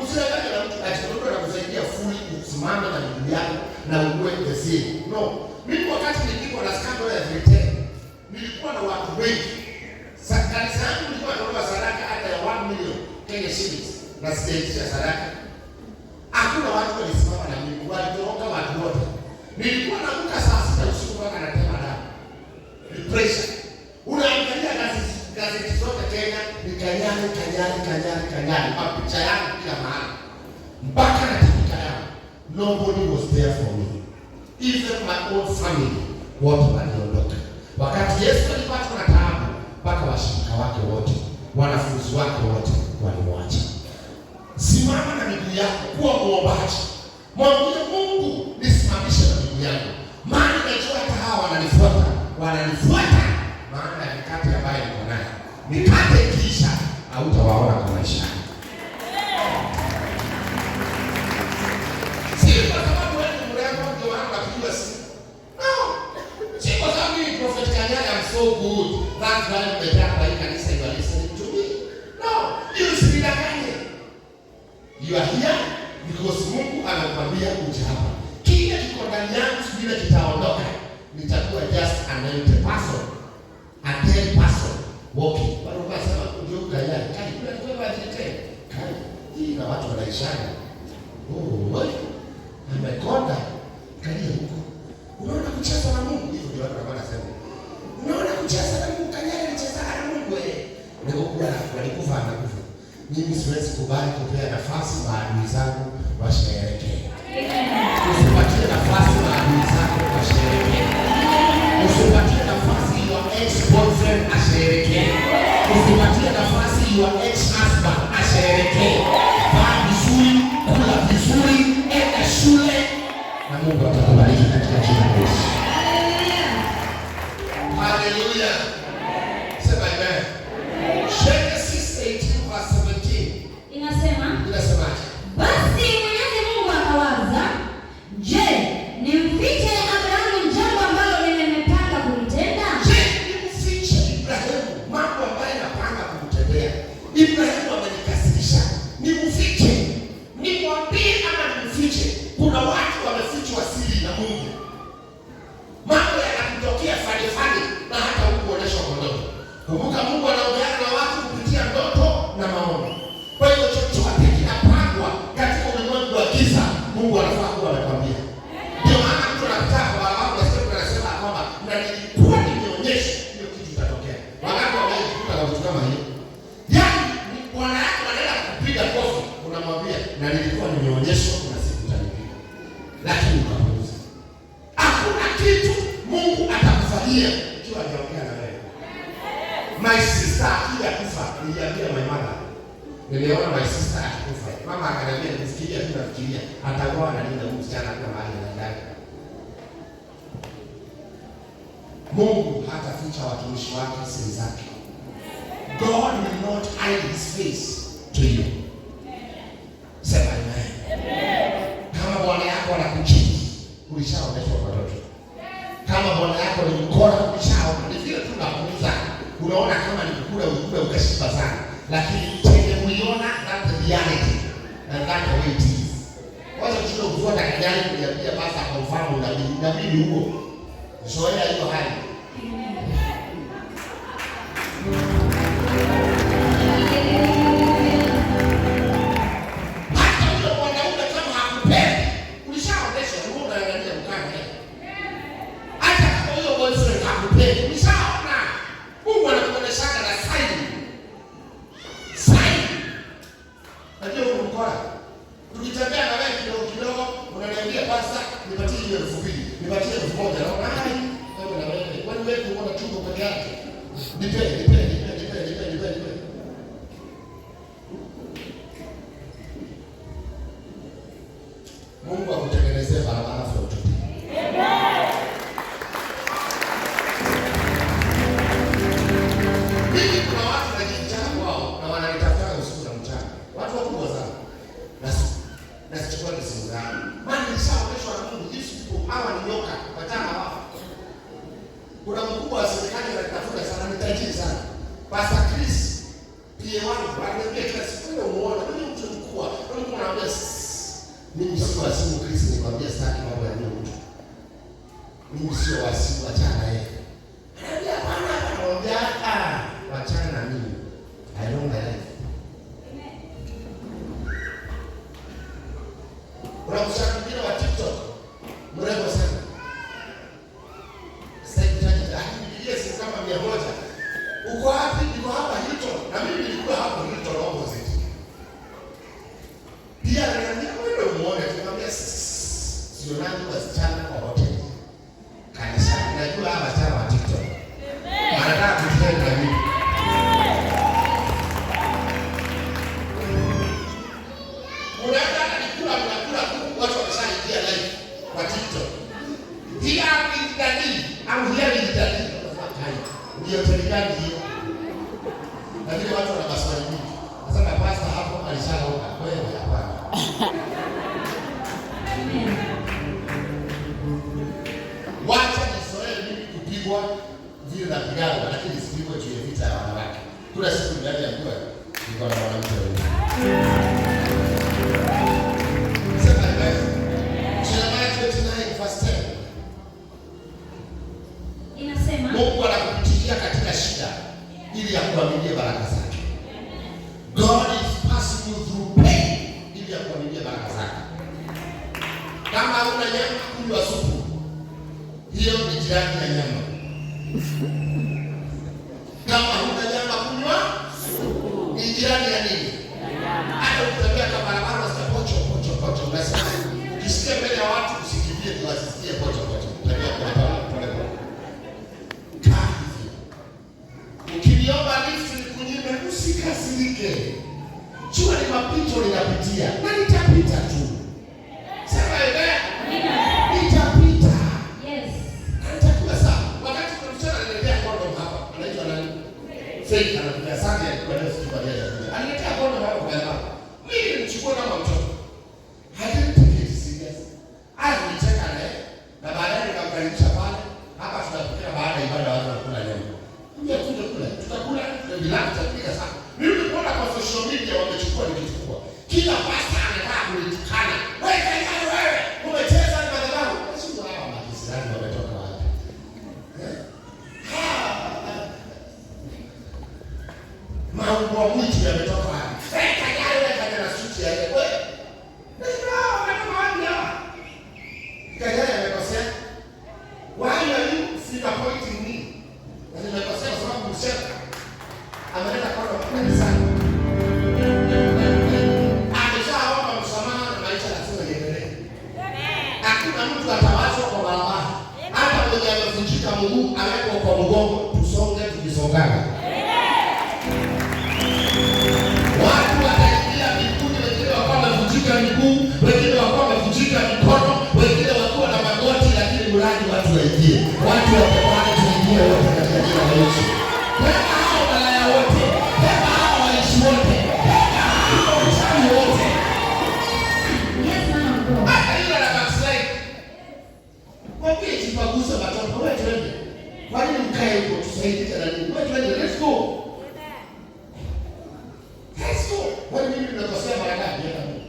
Usidanganywe na mtu ati mtu anakusaidia fully usimame na miguu yako na uwe the same. No. Mimi wakati nilipigwa na scandal ya 310, nilikuwa na watu wengi. Kanisa yangu nilikuwa natoa sadaka hata ya 1 million Kenya shillings na sijaitisha sadaka. Hakuna watu walisimama na mimi, walitoroka watu wote. Nilikuwa naamka saa 6 usiku mpaka natema damu. Ni pressure. Unaangalia gazeti zote Kenya ni Kanyari, Kanyari, Kanyari, Kanyari, mapicha yangu kila mahali. Mpaka natapika damu. Nobody was there for me. Even my own family wote waliondoka. Wakati Yesu alipatwa na taabu, mpaka washirika wake wote, wanafunzi wake wote walimwacha. Simama na miguu yako, kuwa muombaji. Mwambie Mungu, nisimamishe na miguu yangu, maana najua hata hawa wananifuata, wananifuata maana ya mikate ambayo niko nayo. Mikate ikiisha, hautawaona kwa maisha yako. Si kwa sababu wewe ni mrembo ndio maana unapigiwa simu. No. Si kwa sababu mimi Prophet Kanyari I'm so good. That's why nimejaa kwa hii kanisa, you are listening to me. No, you usidanganye. You are here because Mungu anakuambia uje hapa. Kile kiko ndani yangu siku ile kitaondoka. Nitakuwa just an empty person. A dead person walking. Bado unasema ndio Kanyari. Kai, kuna kwa ajili tena. Kai, hii na watu wanaishana. Oh, wewe amekonda. Kalia huko. Unaona kucheza na Mungu, hivyo ndio watu wanasema. Unaona kucheza na Mungu, Kanyari alicheza na Mungu eh. Nilikuwa walikufa, amekufa. Mimi siwezi kubali kupea nafasi maadui zangu washerehekee. Usipatie nafasi maadui zako washerehekee. Usipatie nafasi your ex boyfriend asherehekee. Usipatie nafasi your ex husband asherehekee. Vaa vizuri, kula vizuri, enda shule na Mungu atakubariki katika jina la Yesu. Hallelujah. Sema amen. Genesis 18 verse 17. Inasema, Inasemaje? basi Mwenyezi Mungu Kumbuka Mungu anaongea na watu kupitia ndoto na maono. Kwa hiyo chochote kinapangwa katika ulimwengu wa giza, Mungu anafaa kuwa amekwambia. Ndio maana mtu anapita kwa barabara, unasikia mtu anasema kwamba na nilikuwa nimeonyesha hiyo kitu itatokea. Wangapi wamejikuta na vitu kama hiyo? Yaani ni bwana yako anaenda kupiga kofi, unamwambia na nilikuwa nimeonyeshwa kuna siku utanipiga. Lakini ukapuuza. Hakuna kitu Mungu atakufanyia ikiwa hajaongea na wewe. My sister akija kufa, niliambia my mother. Niliona my sister akikufa. Mama akaniambia nisikilia tu nafikiria atakuwa analinda huyu msichana kama mahali anaenda. Mungu hataficha watumishi wake siri zake. God will not hide his face to you. Sema amen. Kama bwana yako anakucheat, ulishaonyeshwa kwa watoto. Kama bwana yako ni mkora, ulishaona. Ni vile tu unapuuza. Unaona kama ni kukula ulikula ukashiba sana. Lakini chenye uliona, that the reality and that the way it is. Wacha kushinda kufuata kajali kuliambia basa kwa mfano unabii. Unabii huo. Zoea hiyo hali. Hata huyo mwanaume kama hakupendi, ulishaonyeshwa wewe unaangalia mkana yeye. Hata kama huyo boyfriend hakupendi, ulishaona. Mungu anakuonyeshaga na sign. Sign. Najua huko mkora. Tukitembea na wewe kidogo kidogo, unaniambia pasta, nipatie hiyo 2000, nipatie 1000. Naona hai, wewe na wewe. Kwani wewe uko na chungu peke yake? Nipe, nipe, nipe, nipe, nipe, nipe, nipe. Mungu akutengenezee barabara from today. Mimi kuna watu najichana kwao na wananitafuta usiku na mchana. Watu wakubwa sana. Na sichukua simu zangu. Maana nilishaonyeshwa na Mungu jinsi people hawa ni nyoka, wachana wao. Kuna mkubwa wa serikali ananitafuta sana, ni tajiri sana. Pastor Chris PA wangu ananiambia kila siku wewe umuone, mimi mtu mkubwa. Mimi naambia mimi sio wa simu Chris, nikwambia sitaki mambo ya huyo mtu. Mimi sio wa simu, achana na yeye. Ananiambia hapana, hapana, namwambia ah, wachana na mimi. I know my life. Kuna msichana mwingine wa TikTok mrembo sana. Sasa kutaja akinipigia simu kama 100. Uko wapi? Niko hapa Hilton. Na mimi nilikuwa hapo Hilton opposite. Pia ananiambia wewe muone, tukamwambia sionani wasichana kwa hoteli. Kanisa, najua hawa wasichana wa TikTok. Anataka kutrend na mimi. Unaenda hata nikula mnakula kuku watu wameshaingia live kwa TikTok. Here with Daddy, I'm here with Daddy. Unasema hai. Ndio hoteli gani hiyo? Lakini watu wana maswali mingi. Sasa pastor hapo alishaoka. Wewe hapana. Amen. Wacha nizoee mimi kupigwa vile na pigana, lakini sipigwe juu ya vita ya wanawake. Kuna siku niliambiwa niko na mwanamke huyu. Sema amen. Jeremiah 29 verse 10. Inasema, Mungu anakupitilia katika shida ili akuaminie baraka zake. God is passing you through pain ili akuaminie baraka zake. Kama huna nyama, kunywa supu. Hiyo ni jirani ya nyama. Kama huna nyama, kunywa ni jirani ya nini? Hata ukitembea kwa barabara unasikia pocho pocho pocho, unasema ukisikia mbele ya watu usikimbie, tu wasisikie pocho pocho. Tembea pole pole pole pole. Kaa hivyo. Ukiniomba lift nikunyime, usikasirike. Jua ni mapito ninapitia na nitapita tu. Sema amen. Amina. Nitapita. Yes. Na nitakuwa sawa. Wakati kuna msichana aliniletea condom hapa, anaitwa nani? Faith anakuja sana alikuwa leo siku baada ya kuja. Aliniletea condom hapa kwa mama. Mimi nilimchukua kama mtoto. I didn't take it serious. Alinicheka naye na baadaye nikamkaribisha pale. Hapa tunapokea baada ya ibada watu wanakula leo. Kuja kuja kula. Tutakula bila tutapika sana. Mimi nilipoona kwa social media wamechukua nikichukua. Kila pastor anataka kunitukana. Wewe kanyari wewe, umecheza na madhabahu. Sio hawa makisirani wametoka wapi? Eh? Ha! Maumbwa mwitu yametoka wapi? Eh, Kanyari wewe kaja na suti ya yeye. Wewe. Nasema hawa wametoka wapi hawa? Kanyari amekosea. Why are you finger pointing me? Na nimekosea kwa sababu mshaka ameleta kono kanisani. Ameshaomba msamaha na maisha lazima iendelee. Hakuna mtu atawachwa kwa barabara. Hata mwenye amevunjika mguu awekwa kwa mgongo, tusonge tukisongana. Watu wataingia mbinguni, wengine wakuwa wamevunjika miguu, wengine wakuwa wamevunjika mikono, wengine wakiwa na magoti, lakini mradi watu waingie, watu wapepane, tuingie wote katika jina la Yesu. Beba hao malaya wote, beba hao waishi wote, beba hao wachawi wote. Yes, man of God. Hata yule ana backslide. Mwambie jipanguze matope, wewe twende. Kwa nini mkae huko tusaidike na nini? Wewe twende, let's go. Let's go. Kwani mimi nimekosea mara ngapi hata mimi?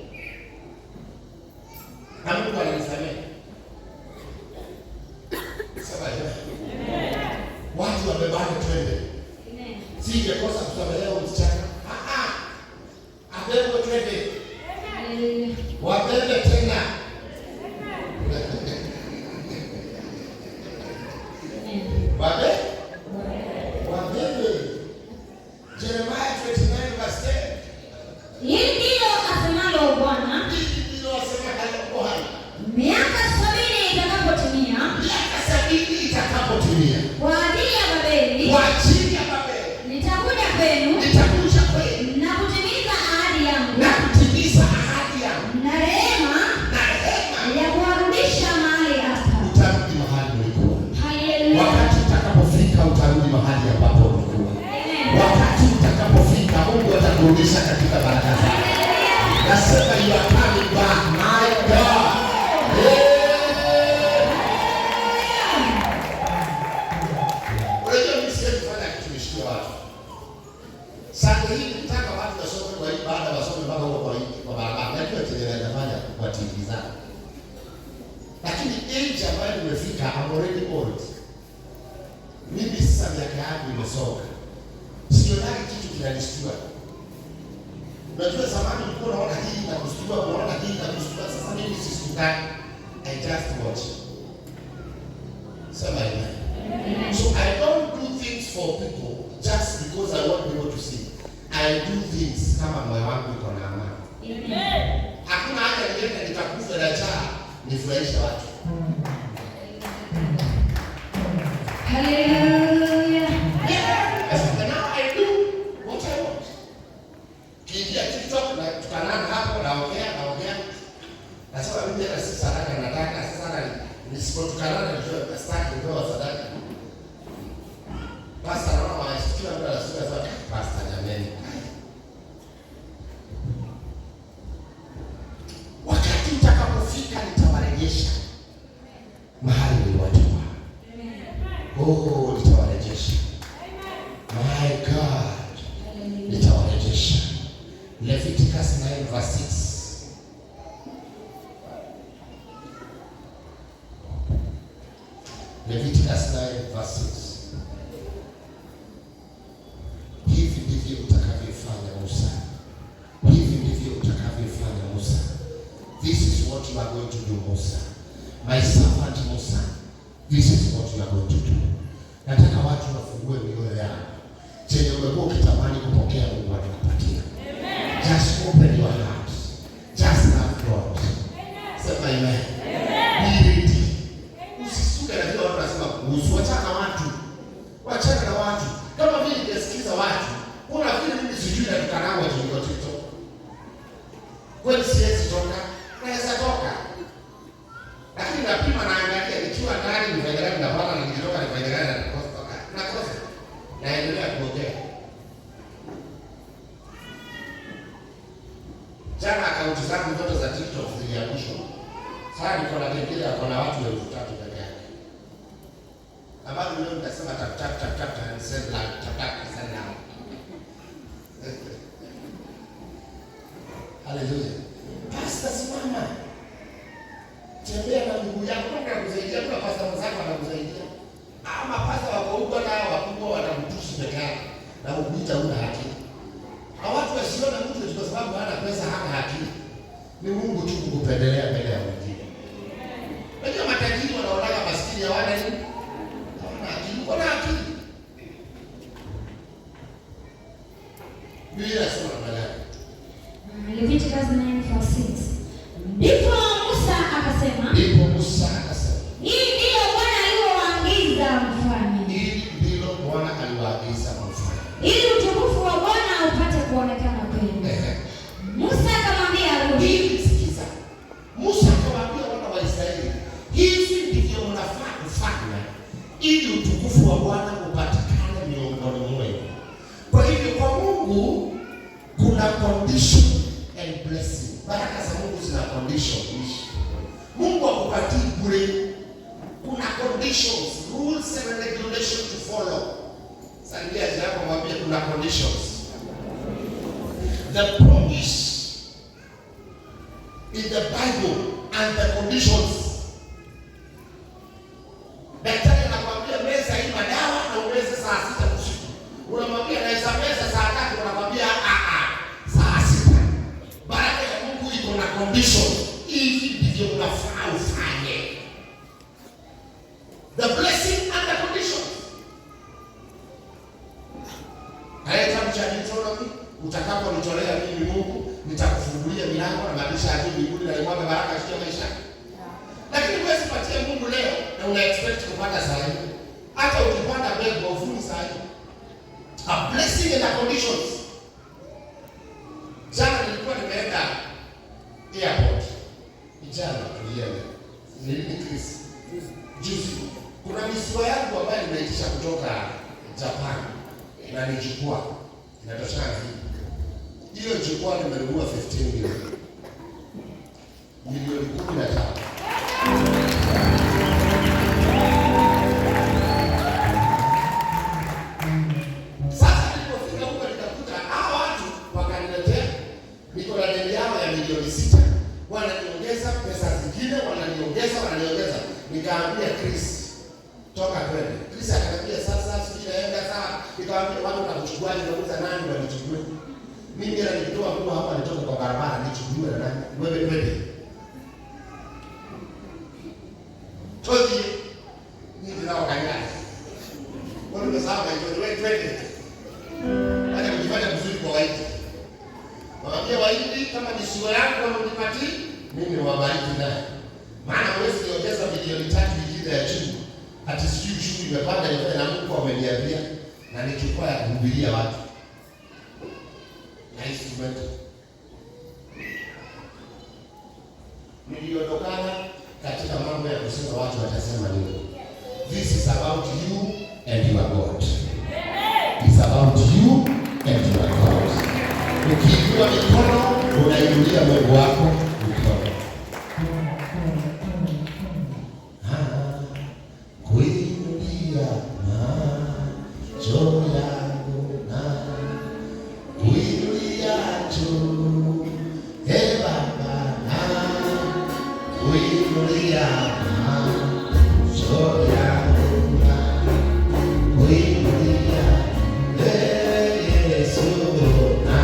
Na Mungu ananisamehe. Sema amen. Watu wabebane twende. Amen. Singekosa kusamehewa msichana. Ah ah. Abebwe twende. Hallelujah. Wabebe tena. Amen. Wabe? Wabebe. Jeremiah 29 verse 10. Hili ndilo asemalo Bwana, Hili ndilo asemalo Bwana. miaka 70 itakapotimia, Miaka 70 itakapotimia, kwa ajili ya Babeli, kwa ajili ya Babeli, nitakuja kwenu nitakuja kwenu na kutimiza ahadi yangu na kutimiza ahadi yangu na rehema na rehema. ya kuwarudisha mahali hapa. Utarudi mahali ulikuwa. Haleluya. Wakati utakapofika utarudi mahali ambapo ulikuwa. Amen. Wakati utakapofika Mungu atakurudisha katika baraka zake. Nasema you are coming back, my God. Yeah. Unajua mimi siwezi kufanya kitu nishikie watu. Sasa hii nitaka watu wasome kwa hii baada wasome mpaka huko kwa hii kwa barabara. Najua chenye naweza fanya kwa TV zangu. Lakini age ambayo nimefika, I'm already old. Mimi sasa miaka yangu imesonga. Sionagi kitu kinanishtua. Unajua zamani ulikuwa unaona hii na kushtua, unaona hii na kushtua. Sasa mimi sishtukani. I just watch. Sema amen. So I don't do things for people just because I want people to see. I do things kama moyo wangu iko na amani. Amen. Hakuna haja niende nikakufe na njaa nifurahishe watu. Haleluya. Yeah. Now I do what I want. Kiingia TikTok na tukanana hapo naongea naongea. Nasema mimi hata si sadaka nataka sasa na nisipotukanana nijue sitaki kupewa sadaka. Pastor naona wanashtukiwa mtu anashtuka sana. Pastor jameni. Wakati utakapofika nitawarejesha mahali niliwatoa. Oh, nitawarejesha. My God, nitawarejesha. Leviticus 9 verse 6. Leviticus 9 verse 6. Hivi ndivyo utakavyofanya Musa. Hivi ndivyo utakavyofanya Musa. This is what you are going to do, Musa. My servant Musa. This is what you are going to do. Nataka watu wafungue mioyo yao. Chenye umekuwa ukitamani kupokea, Mungu atakupatia. Just open your heart. Just love God. Sema amen. Be ready. Usisuke na vile watu wanasema kuhusu. Wachana na watu. Wachana na watu. Kama vile ningesikiza watu, unafikiri mimi sijui na tukanangwa juu niko TikTok. Kweli siwezi toka, naweza toka. Lakini napima naangalia nikiwa ndani ni faida gani napata na nikitoka ni faida gani nakosa toka. Nakosa. Naendelea kuongea. Jana akaunti zangu zote za TikTok ziliangushwa. Sasa niko na kengele ako na watu 3,000 peke yake. Ambapo leo nitasema tap tap tap tap and send like tap tap and send now. Haleluya. Pastor, simama. Tembea na miguu yako, Mungu anakusaidia. Kuna pastor mwenzako anakusaidia. Ama pastor wako huko na wakubwa watakutusi peke yake na kukuita huna haki. kukupendelea mbele ya wengine. Unajua matajiri wanaonaga maskini hawana nini? Hawana akili. Wana akili. Biblia inasema namna gani? Leviticus 9:6. Ndipo Musa akasema, Ndipo Musa akasema, hii ndiyo Bwana aliyowaagiza mfanye, hili ndilo Bwana aliwaagiza mfanye. Ili utukufu wa Bwana upate kuonekana kwenu. Musa akamwambia Haruni, Hili sikiza. Musa akawaambia wana wa Israeli, hivi ndivyo mnafaa kufanya ili utukufu wa Bwana upatikane miongoni mwenu. Kwa hivyo kwa Mungu kuna condition and blessing. Baraka za Mungu zina condition. Mungu hakupatii bure. Kuna conditions, rules and regulations to follow. Salimia jirani yako mwambie kuna conditions. The promise in the Bible and the conditions. Daktari anakuambia meza hii madawa na umeze saa 6 usiku. Unamwambia naweza meza saa 3, anakuambia a a saa 6. Baraka ya Mungu iko na condition. Hivi ndivyo unafaa ufanye. The blessing and the conditions. Haya, kitabu cha Deuteronomy, utakaponitolea mimi Mungu, nitakufungulia milango na madirisha ya juu mbinguni na nimwage baraka juu ya maisha yako. Lakini huwezi patia Mungu leo na una expect kupata saa hii. Hata ukipanda mbegu huvuni saa hii. A blessing and the conditions. Jana nilikuwa nimeenda airport. Jana tulienda. Ni nini Chris? Juzi. Kuna mizigo yangu ambayo nimeitisha kutoka Japan na ni jukwaa. Inatoshana hivi. Hiyo jukwaa nimenunua 15 million. Milioni 15. Sasa nilipofika huko nikakuta hao watu wakaniletea, niko na deni yao ya milioni 6. Wananiongeza pesa zingine, wananiongeza, wananiongeza. Nikaambia Chris, toka twende. Chris akaniambia sasa sijui naenda sawa. Nikamwambia watu watakuchukuaje? Nauliza nani wanichukue? Mimi hela nikitoa nguo hapa nitoke kwa barabara nichukuliwe na nani? Wewe twende. Tozi mimi nao kanyaga. Wewe unasahau hiyo, wewe twende. Acha kujifanya mzuri kwa Wahindi. Waambie Wahindi kama ni sura yako wanaonipatia, mimi niwabariki naye. Maana huwezi niongeza milioni 3 nyingine ya juu. Ati sijui ushuru imepanda imefanya na Mungu ameniambia na ni jukwaa ya kuhubiria watu. Na instrument. Niliondokana katika mambo ya kusema watu watasema nini. This is about you and your God. It's about you and your God. Ukiinua mikono unainulia Mungu wako mikono. Ah, kuinulia macho yangu na kuinulia juu, e Baba, na kuinulia macho yangu na kuinulia, e Yesu, na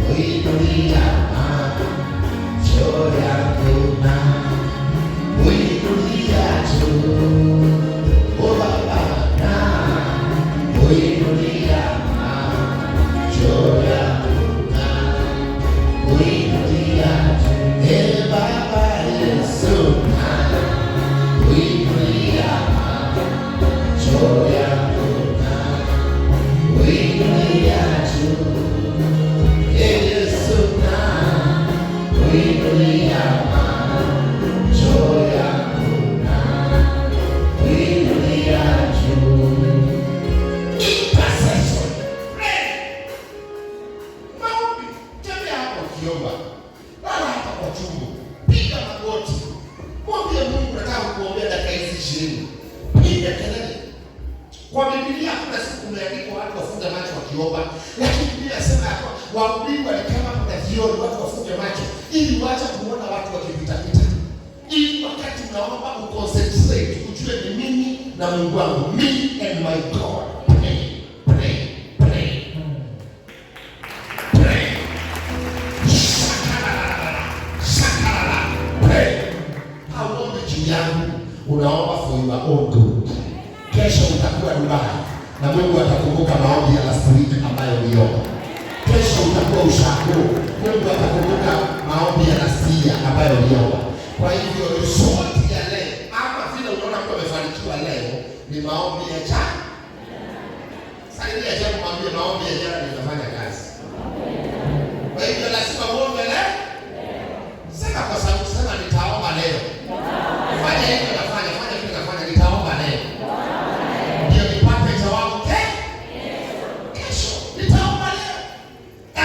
kuinulia macho yangu na kuinulia juu, o Baba, na kuinulia macho yangu na kuinulia juu, e Baba Yesu, na kuinulia macho yangu na kuinulia juu, e Yesu, na kuinulia macho yangu na kuinulia juu. Intercession. Pray. Maombi. Tembea hapa ukiomba. Lala hapa kwa chungu. Piga magoti. Mwambie Mungu nataka kuombea dakika hizi 20. Piga kelele. Kwa Biblia hakuna siku kumeandikwa watu wafunge macho wakiomba, lakini Biblia inasema ya kwamba wahubiri walikama kuna jioni watu wafunge macho ili waache kuona watu wakipita pita. Ili wakati unaomba uconcentrate, ujue ni mimi na Mungu wangu, me and my God. Pray, pray, pray. Pray. Shakalala, shakalala. your own good. Kesho utakuwa Dubai na Mungu atakumbuka maombi ya last week ambayo uliomba. Kesho utakuwa ushago, Mungu atakumbuka maombi ya last year ambayo uliomba. Kwa hivyo result ya leo ama vile unaona mtu amefanikiwa leo ni maombi ya jana. Saidia jambo, mwambie maombi ya jana ndio inafanya kazi. Kwa hivyo lazima uombe leo. Sema kwa sauti, sema nitaomba leo. Fanya hivyo nafanya, fanya vile nafanya, nitaomba leo. Ndio nipate jawabu kesho. Nitaomba leo.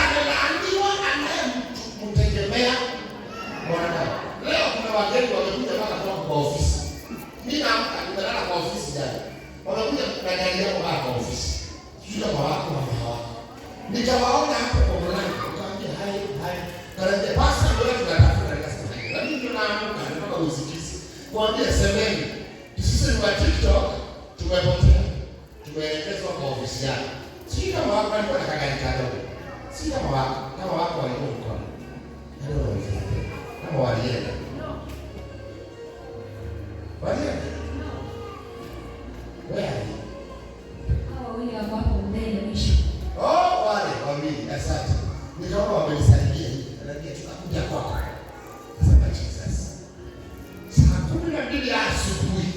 Amelaaniwa anayemtegemea mwanadamu. Leo kuna wageni wamekuja mpaka kwangu kwa ofisi. Mimi naamka nimelala kwa ofisi jana. Wamekuja na gari yao mpaka kwa ofisi. Sijui kama wako ama hawako. Nikawaona hapo kwa mlango, nikamwambia hi hi. Kaniambia, "Pastor, ndio tunatafuta." Nikasema, "Na mimi ndio naamka natoka usingizi." Kuambia semeni, sisi ni wa TikTok tumepotea. Tumeelekezwa kwa ofisi yako. Sijui kama wako walikuwa na kagari kadogo. Sijui kama wako walikuwa mkono. I don't know if they did. Kama walienda. Walienda. Where are they? Hao wawili wako hapo mbele mwisho. Oh, wale wawili, asante. Nikaona wamenisalimia hivi. Ananiambia tunakuja kwako. Nasema Jesus. Saa 12 ya asubuhi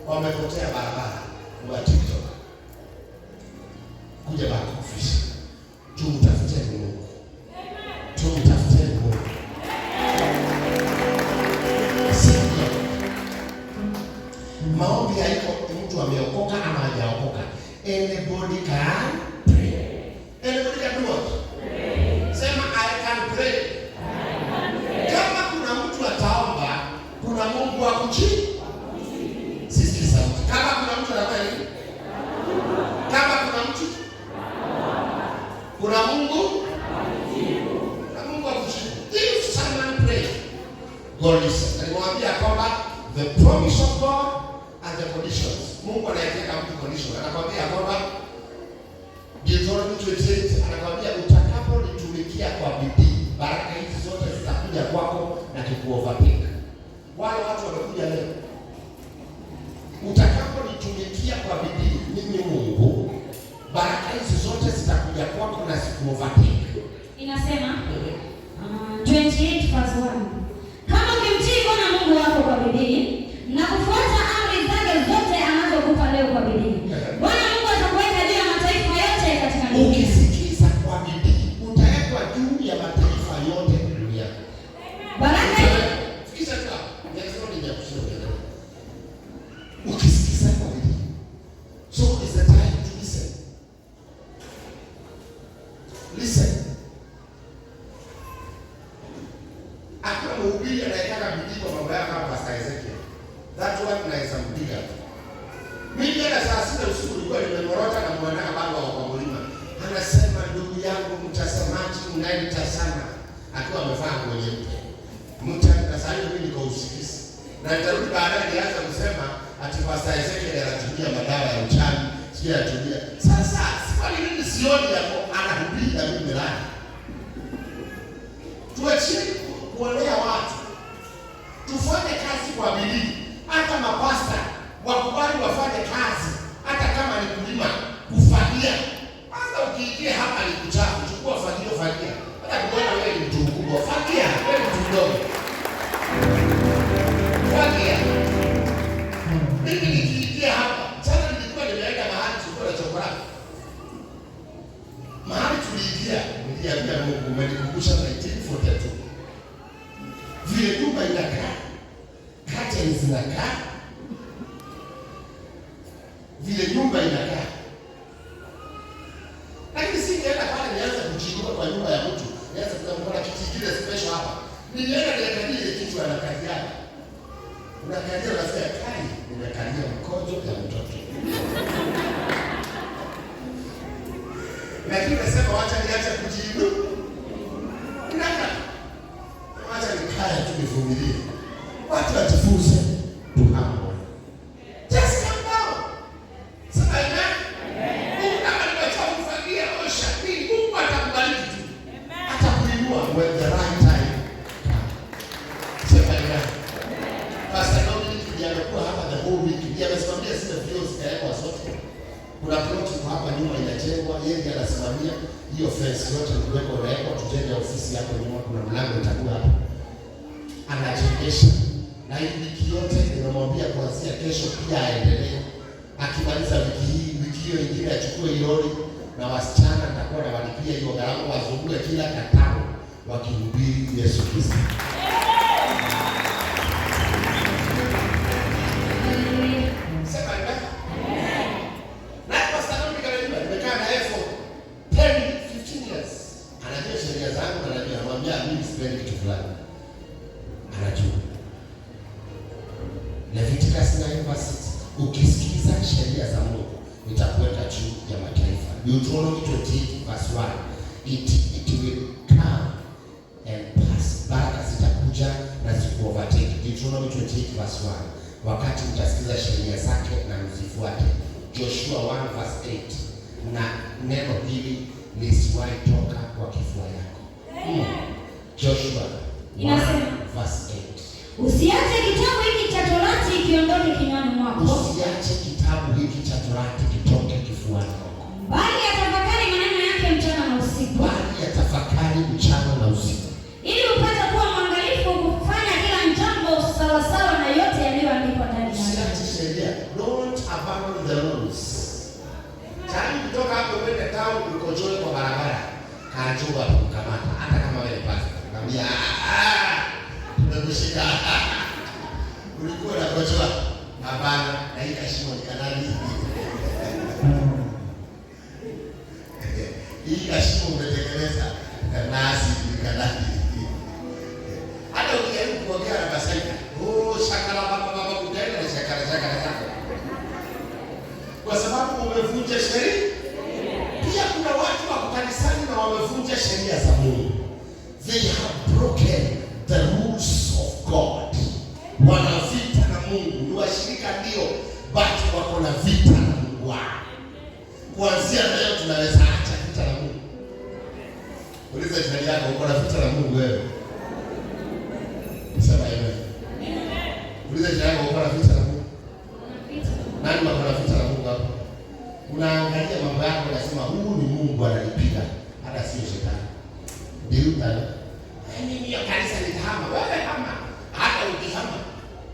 wamepotea barabara wa TikTok kuja back office. Tumtafuteni Mungu, tumtafuteni Mungu. Sivyo, maombi haiko mtu ameokoka ama hajaokoka. Anybody can pray. Anybody can do what? Sema I can pray. Kama kuna mtu ataomba, kuna Mungu wa kujibu. Sisikii sauti. Kama kuna mtu anafanya nini? Kama kuna mtu, kuna Mungu, kuna Mungu wa kujibu. If someone pray, God listen. Alimwambia kwamba the promise of God and the conditions. Mungu anaweka mtu condition. Anakwambia kwamba Deuteronomy 28 anakwambia utakapolitumikia kwa bidii, baraka hizi zote zitakuja kwako na kukuovertake. Wale watu wamekuja leo, utakapolitumikia kwa bidii, mimi Mungu, baraka hizi zote zitakuja kwako na zikuovertake. Inasema 28 verse 1. Kama ukimtii Bwana Mungu wako kwa bidii na kufuata amri zake zote anazokupa leo kwa bidii, Bwana Mungu atakuweka juu ya mataifa yote katika dunia. Ukisikiza kwa bidii, utawekwa juu ya mataifa yote duniani. Baraka Sikiza tu hapo. There is no need ya kusema ukiendelea. Ukisikiza kwa bidii. So it's the time to listen. Listen. Hakuna mhubiri anayetaka bidii kwa mambo yao kama Pastor Ezekiel. That one naweza mpiga tu. Mimi jana saa 6 usiku nilikuwa nimemorota na mwanaa bado wa kwa mlima. Anasema, "Ndugu yangu mtazamaji mnayenitazama," akiwa amevaa nguo nyeupe. Mta sasa hivi mimi niko usingizi. Na nitarudi baadaye nianze kusema ati Pastor Ezekiel anatumia madawa ya uchawi, sijui anatumia. Sasa swali mimi sioni yako anahubiri na mimi nimelala. Tuachie kuolea watu. Tufanye kazi kwa bidii. Hata mapasta wakubali wafanye kazi, hata kama ni kulima, kufagia. Hata ukiingia hapa ni kuchafu, chukua fagio, fagia. Hata kuona wewe ni mtu mkubwa, fagia, wewe ni mtu mdogo. Fagia. Mimi nikiingia hapa, jana nilikuwa nimeenda mahali tulikuwa na chokora. Mahali tuliingia, niliambia Mungu, umenikumbusha 1942. Vile nyumba inakaa, curtains zinakaa, vile nyumba inakaa. Lakini si nienda pale nianze kujiinua kwa nyumba ya mtu, nianze kusema kuna kiti kile special hapa. Nilienda niangalie ile kitu anakalia. Unakalia unasikia kai, nimekalia mkojo ya mtoto. Lakini nasema wacha niache kujiinua. Naka. Wacha nikae tu nivumilie. Watu wajifunze to humble. Just calm down. Sema amen. Mungu kama nimechoka kufagia, osha nini, Mungu atakubariki tu. Atakuinua when the right time comes. Sema amen. Pastor Dominic ndiye Ndiye amesimamia zile vioo zikawekwa zote. Kuna plot iko hapa nyuma inajengwa, yeye ndiye anasimamia hiyo fence yote kuwekwa, inawekwa, tujenge ofisi hapo nyuma, kuna mlango itakuwa hapo. Anajengesha. Na hii wiki yote nimemwambia kuanzia kesho pia aendelee. Akimaliza wiki hii, wiki hiyo ingine achukue hii lori na wasichana nitakuwa nawalipia hiyo gharama, wazunguke kila katao wakihubiri Yesu Kristo. Haleluya. Sema amen. Na Pastor Dominic anajua, nimekaa na yeye for 10, 15 years. Anajua sheria zangu, anajua, namwambia mimi sipendi kitu fulani. Anajua. Leviticus 9 verse 6. Ukisikiza sheria za Mungu, nitakuweka juu ya mataifa. Deuteronomy 28 verse 1. It will come and pass. Baraka zitakuja na zikuovertake. Deuteronomy 28 verse 1. Wakati mtasikiza sheria zake na mzifuate. Joshua 1 verse 8. Na neno hili lisiwahi toka kwa kifua yako. Joshua 1 Inasema, verse 8. usiache kitabu hiki cha Torati kiondoke kinywani mwako, Usiache kitabu hiki cha Torati kitoke kifuani mwako, bali yatafakari maneno yake mchana na usiku, bali yatafakari mchana na usiku, ili upate kuwa mwangalifu kufanya kila jambo sawasawa na yote yaliyoandikwa ndani yake. Usiache sheria, don't abandon the rules. Tayari kutoka hapo uende town ukojoe kwa barabara, kajua kukamata, hata kama wewe ni pastor, naambia "Ah, tumekushika, ulikuwa unakojoa." Hapana, na hii kashimo ni kanani hii kashimo umetengeneza nasi ni kanani. Hata ukijaribu kuongea na Masaika, oh, shakala baba baba, utaenda na shakala shakala zako, kwa sababu umevunja sheria. Pia kuna watu wako kanisani na wamevunja sheria za Mungu. They have broken the rules of God. Wana vita na Mungu, ni washirika ndio, but wako na vita na Mungu wao. Kuanzia leo tunaweza acha vita na Mungu. Uliza jirani yako, uko na vita na Mungu wewe? Sema amen. Uliza jirani yako, uko na vita na Mungu? Nani wako na vita na Mungu hapo? Unaangalia mambo yako unasema huu ni Mungu ananipiga, hata sio shetani. Ndio nani? Mimi hiyo kanisa nitahama. Wewe hama. Hata ukihama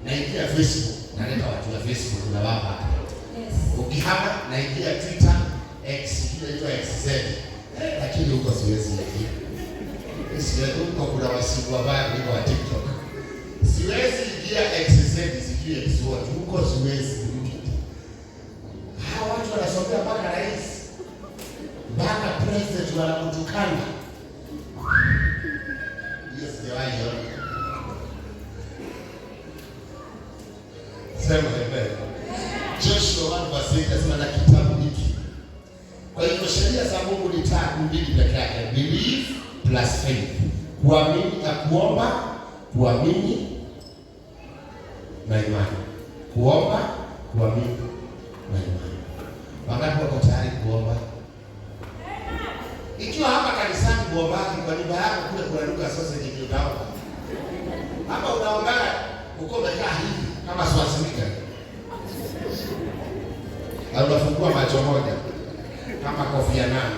naingia Facebook, naleta watu wa Facebook na wapa. Yes. Ukihama naingia Twitter, X, inaitwa XZ. Lakini huko siwezi ingia. Siwezi, huko kuna wasibu wabaya kuliko wa TikTok. Siwezi ingia XZ, sijui X what. Huko siwezi. Hawa watu wanasomea mpaka rais, mpaka president wanakutukana. Hiyo sijawahi ona. Sema amen. Joshua 1 verse 8 nasema na kitabu hiki. Kwa hivyo sheria za Mungu ni tatu mbili peke yake. Belief plus faith. Kuamini na kuomba, kuamini na imani. Kuomba, kuamini na imani. Wangapi wako tayari kuomba? Ikiwa hapa kanisani kuombaki, kwa nyumba yako kule kuna duka sausage ndio utaomba. Hapa unaomba uko umekaa hivi kama Schwarzenegger. Na unafungua macho moja kama kofia nane.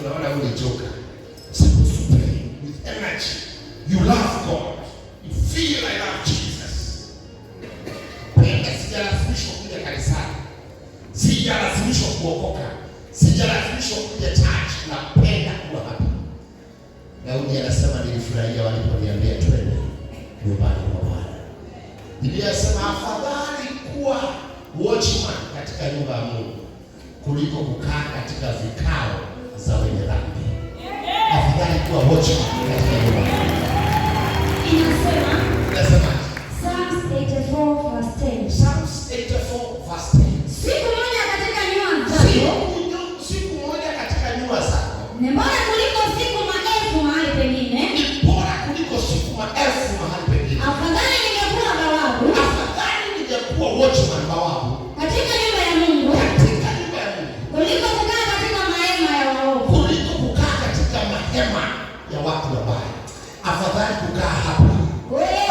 Unaona huyu ni joka. Supposed to pray with energy. You love God. You feel I love Jesus. Penda, sijalazimishwa kuja kanisani. Sijalazimishwa kuokoka. Sijalazimishwa kuja church. Napenda kuwa hapa. Daudi anasema nilifurahia waliponiambia twende nyumbani kwa Bwana. Biblia inasema afadhali kuwa watchman katika nyumba ya Mungu kuliko kukaa katika vikao za wenye dhambi. Afadhali kuwa watchman katika nyumba ya Mungu. Inasema Inasema Psalms 84 verse 10. Psalms 84 verse 10. Siku moja katika nyua zako Siku moja katika nyua zako ni bora kuliko siku maelfu mahali pengine. ni bora kuliko siku maelfu mahali pengine. Afadhali ningekuwa bawabu Afadhali ningekuwa watchman bawabu katika nyumba ya Mungu katika nyumba ya Mungu kuliko kukaa katika mahema ya waovu. kuliko kukaa katika mahema ya watu wabaya. Afadhali kukaa hapa. Oh, yes.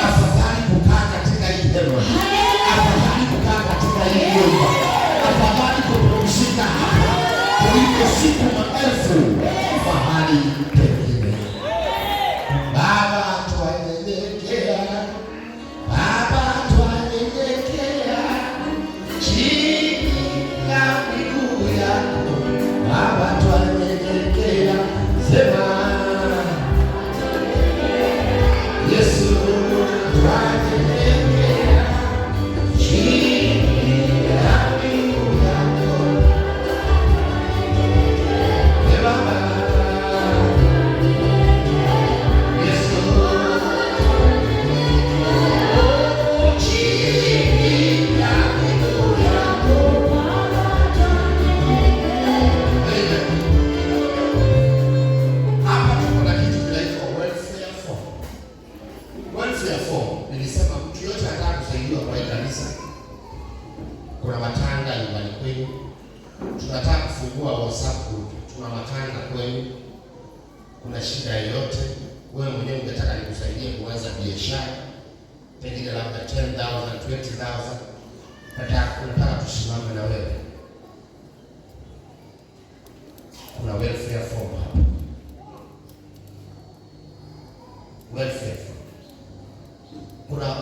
Welfare form, nilisema mtu yote anataka kusaidiwa kwa hii kanisa, kuna matanga nyumbani kwenu, tunataka kufungua WhatsApp group, tuna matanga kwenu, kuna shida yoyote, wewe mwenyewe ungetaka nikusaidie kuanza biashara, pengine labda 10,000, 20,000, nataka tusimame na wewe. Kuna welfare form hapa, welfare form, kuna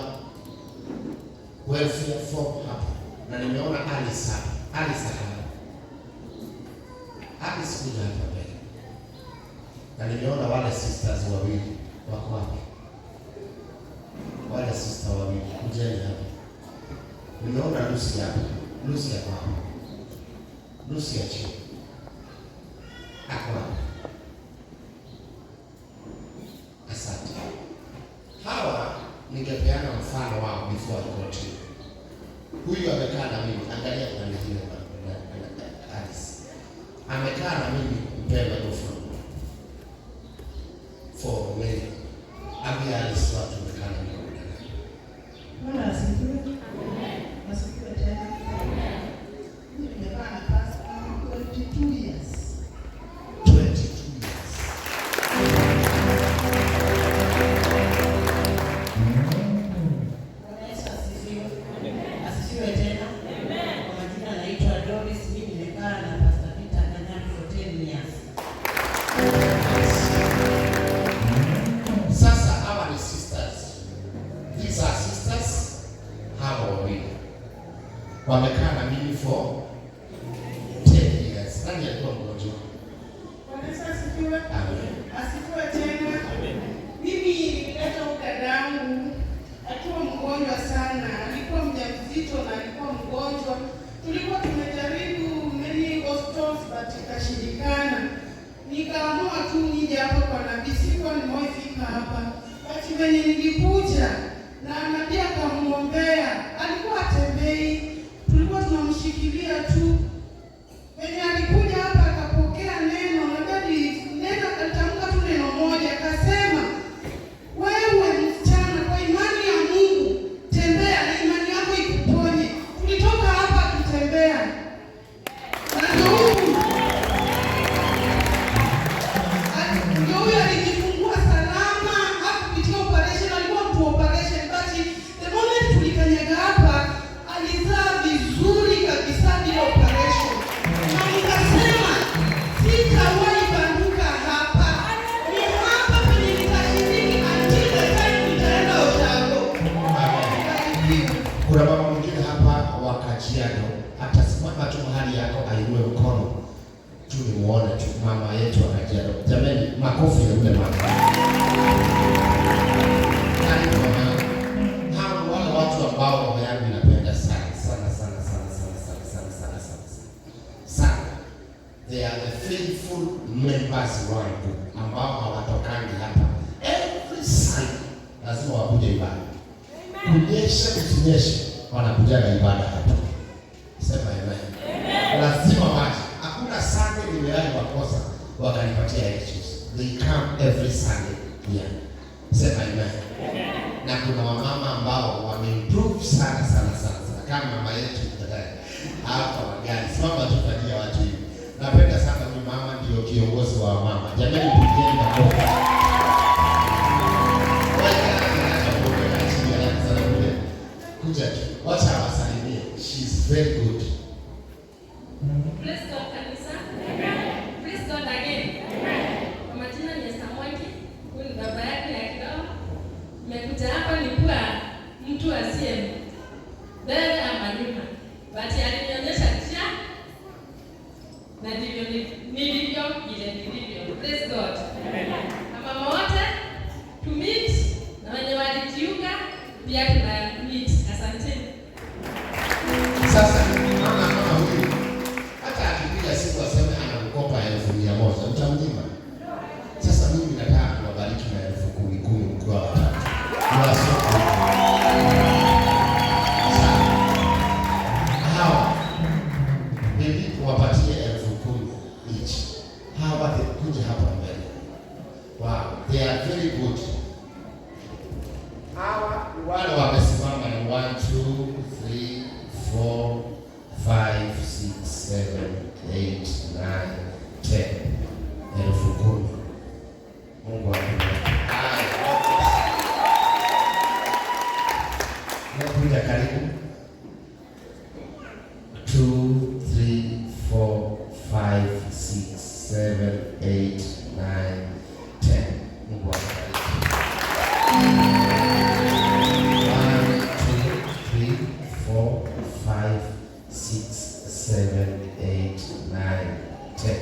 welfare form hapa, na nimeona Alice hapa. Alice hapa, Alice kuja hapa mbele, na nimeona wale sisters wawili wako wapi? Wale sister wawili kujeni hapa. Nimeona Lucy hapa, Lucy ako hapa, Lucy achie ako hapa. Asante. Hawa ningepeana mfano wao before I got you. Huyu amekaa na mimi, angalia pande hiyo Alice. Amekaa na mimi, mpee microphone for many. Ambia Alice watu wamekaa na mimi kwa muda gani. Bwana asifiwe. Asifiwe tena. Mimi nimekaa na pastor 22 years. 22 years. Bwana Yesu asifiwe. Asifiwe tena. Kwa majina naitwa Doris, mimi nimekaa na Pastor Peter Kanyari for 10 years. Sasa hawa ni sisters. These are sisters. Hawa wawili wamekaa na mimi for 10 years. Nani alikuwa mgonjwa? Bwana Yesu asifiwe. Amen. Asifiwe tena. Mimi nilileta huyu dadangu akiwa mgonjwa sana, alikuwa mjamzito na alikuwa mgonjwa. Tulikuwa tumejaribu many hospitals but ikashindikana. Nikaamua tu nije hapa kwa nabii, sikuwa nimewahi fika hapa, but venye nilikuja na nabii akamuombea, alikuwa atembei, tulikuwa tunamshikilia tu. Venye alikuja hapa akapokea neno, na neno alitamka tu neno moja, akasema, "Wewe msichana, kwa imani ya Mungu tembea na imani yako ikuponye." Tulitoka hapa akitembea, na ndio huyu alijifungua salama, hakupitia operation, alikuwa mtu wa operation, but the moment tulikanyaga hapa alizaa vizuri kabisa bila operation, na nikasema sitawahi banduka hapa, ni hapa penye nitashiriki until the time nitaenda ushago. Amen. Barikiwe. Kuna mama mwingine hapa wa Kajiado, atasimama tu mahali yako ainue mkono tu nimuone tu, mama yetu wa Kajiado. Jamani, makofi ya yule mama. Karibu mama. Hao wale watu ambao roho yangu inapenda sana sana sana sana sana sana sana sana sana sana. They are the faithful members wangu ambao hawatokangi hapa. Every Sunday lazima wakuje ibada. Kunyeshe kusinyeshe, wanakujaga ibada hapa. Sema amen. Lazima waje. Hakuna Sunday nimewahi wakosa wakanipatia excuse. They come every Sunday here. Sema amen. Na kuna wamama ambao wameimprove sana sana sana sana, kama mama yetu hapa Wagari. Simama tu fanyia watu hivi. Napenda sana huyu mama, ndio kiongozi wa wamama. Jamani, pigieni makofi. Kuja tu, wacha awasalimie. She is very good. Praise God kanisa. Praise God again. Kwa majina ni Esther Mwangi, huyu ni baba yake ya kiroho. Nimekuja hapa nikuwa mtu asiye mbele ama nyuma, but alinionyesha njia na ndivyo nilivyo vile nilivyo. Praise God. Na mama wote to meet na wenye walijiunga pia tuna meet. Asanteni. Sasa naona kama huyu hata akipiga simu aseme anamkopa 100,000, utamnyima? Sasa mimi nataka kuwabariki na 10,000 10,000 mkiwa watatu. You are so good. Sawa. Hawa bibi wapatie 10,000 each. Hawa kuja hapa mbele. Wow, they are very good. Hawa Wale wamesimama ni 1, 2, 3, 4, 5, 6, 7, 8, 9, 10. 10,000. Mungu akubariki. Haya. Kuja karibu. 2, 3, 4, 5, 6, 7, 8, 9, 10. Mungu akubariki. 1, 2, 3, 4, 5, 6, 7, 8, 9, 10.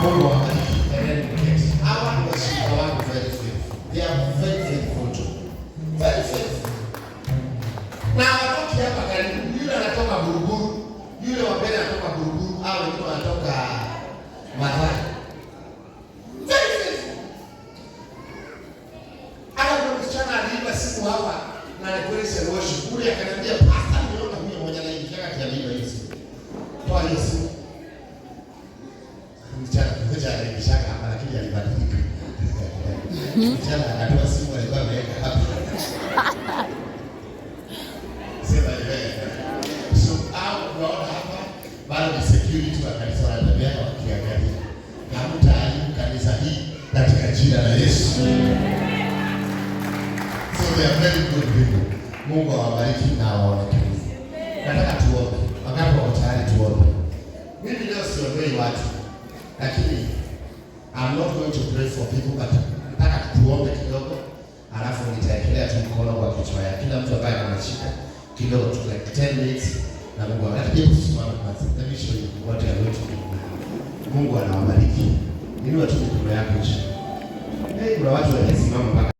Mungu awabariki. Endeni mketi. Hawa ni washirika wangu, very faithful. They are very faithful too. Very faithful. Na hawatoki hapa karibu. Yule anatoka Buruburu, yule wa mbele anatoka Buruburu, au wengine wanatoka Mathare. Very faithful. Hata kuna msichana aliiba simu hapa na ni praise and worship. Kule akaniambia, "Pastor, nimeona huyo mmoja anaingia kati, aliiba hiyo simu." Toa hiyo simu. Msichana mmoja aliingishaka hapa lakini alibadilika. Msichana akatoa simu alikuwa ameweka hapa. Sema amen. So hao unaona hapa bado ni security wa kanisa, wanatembea wakiangalia. Hamtaharibu kanisa hii katika jina la Yesu. So they are very good people. Mungu awabariki na awaonekanie. Nataka tuombe. Wangapi wako tayari tuombe? Mimi leo siombei watu, lakini I'm not going to pray for people, but nataka tuombe kidogo, alafu nitaekelea tu mkono kwa kichwa ya kila mtu ambaye anashika kidogo tu, like 10 minutes, na Mungu awabariki. Hebu tusimame kwanza. Let me show you what I are going to do. Mungu anawabariki. Inua tu mikono yako juu. Hey, kuna watu wamesimama mpaka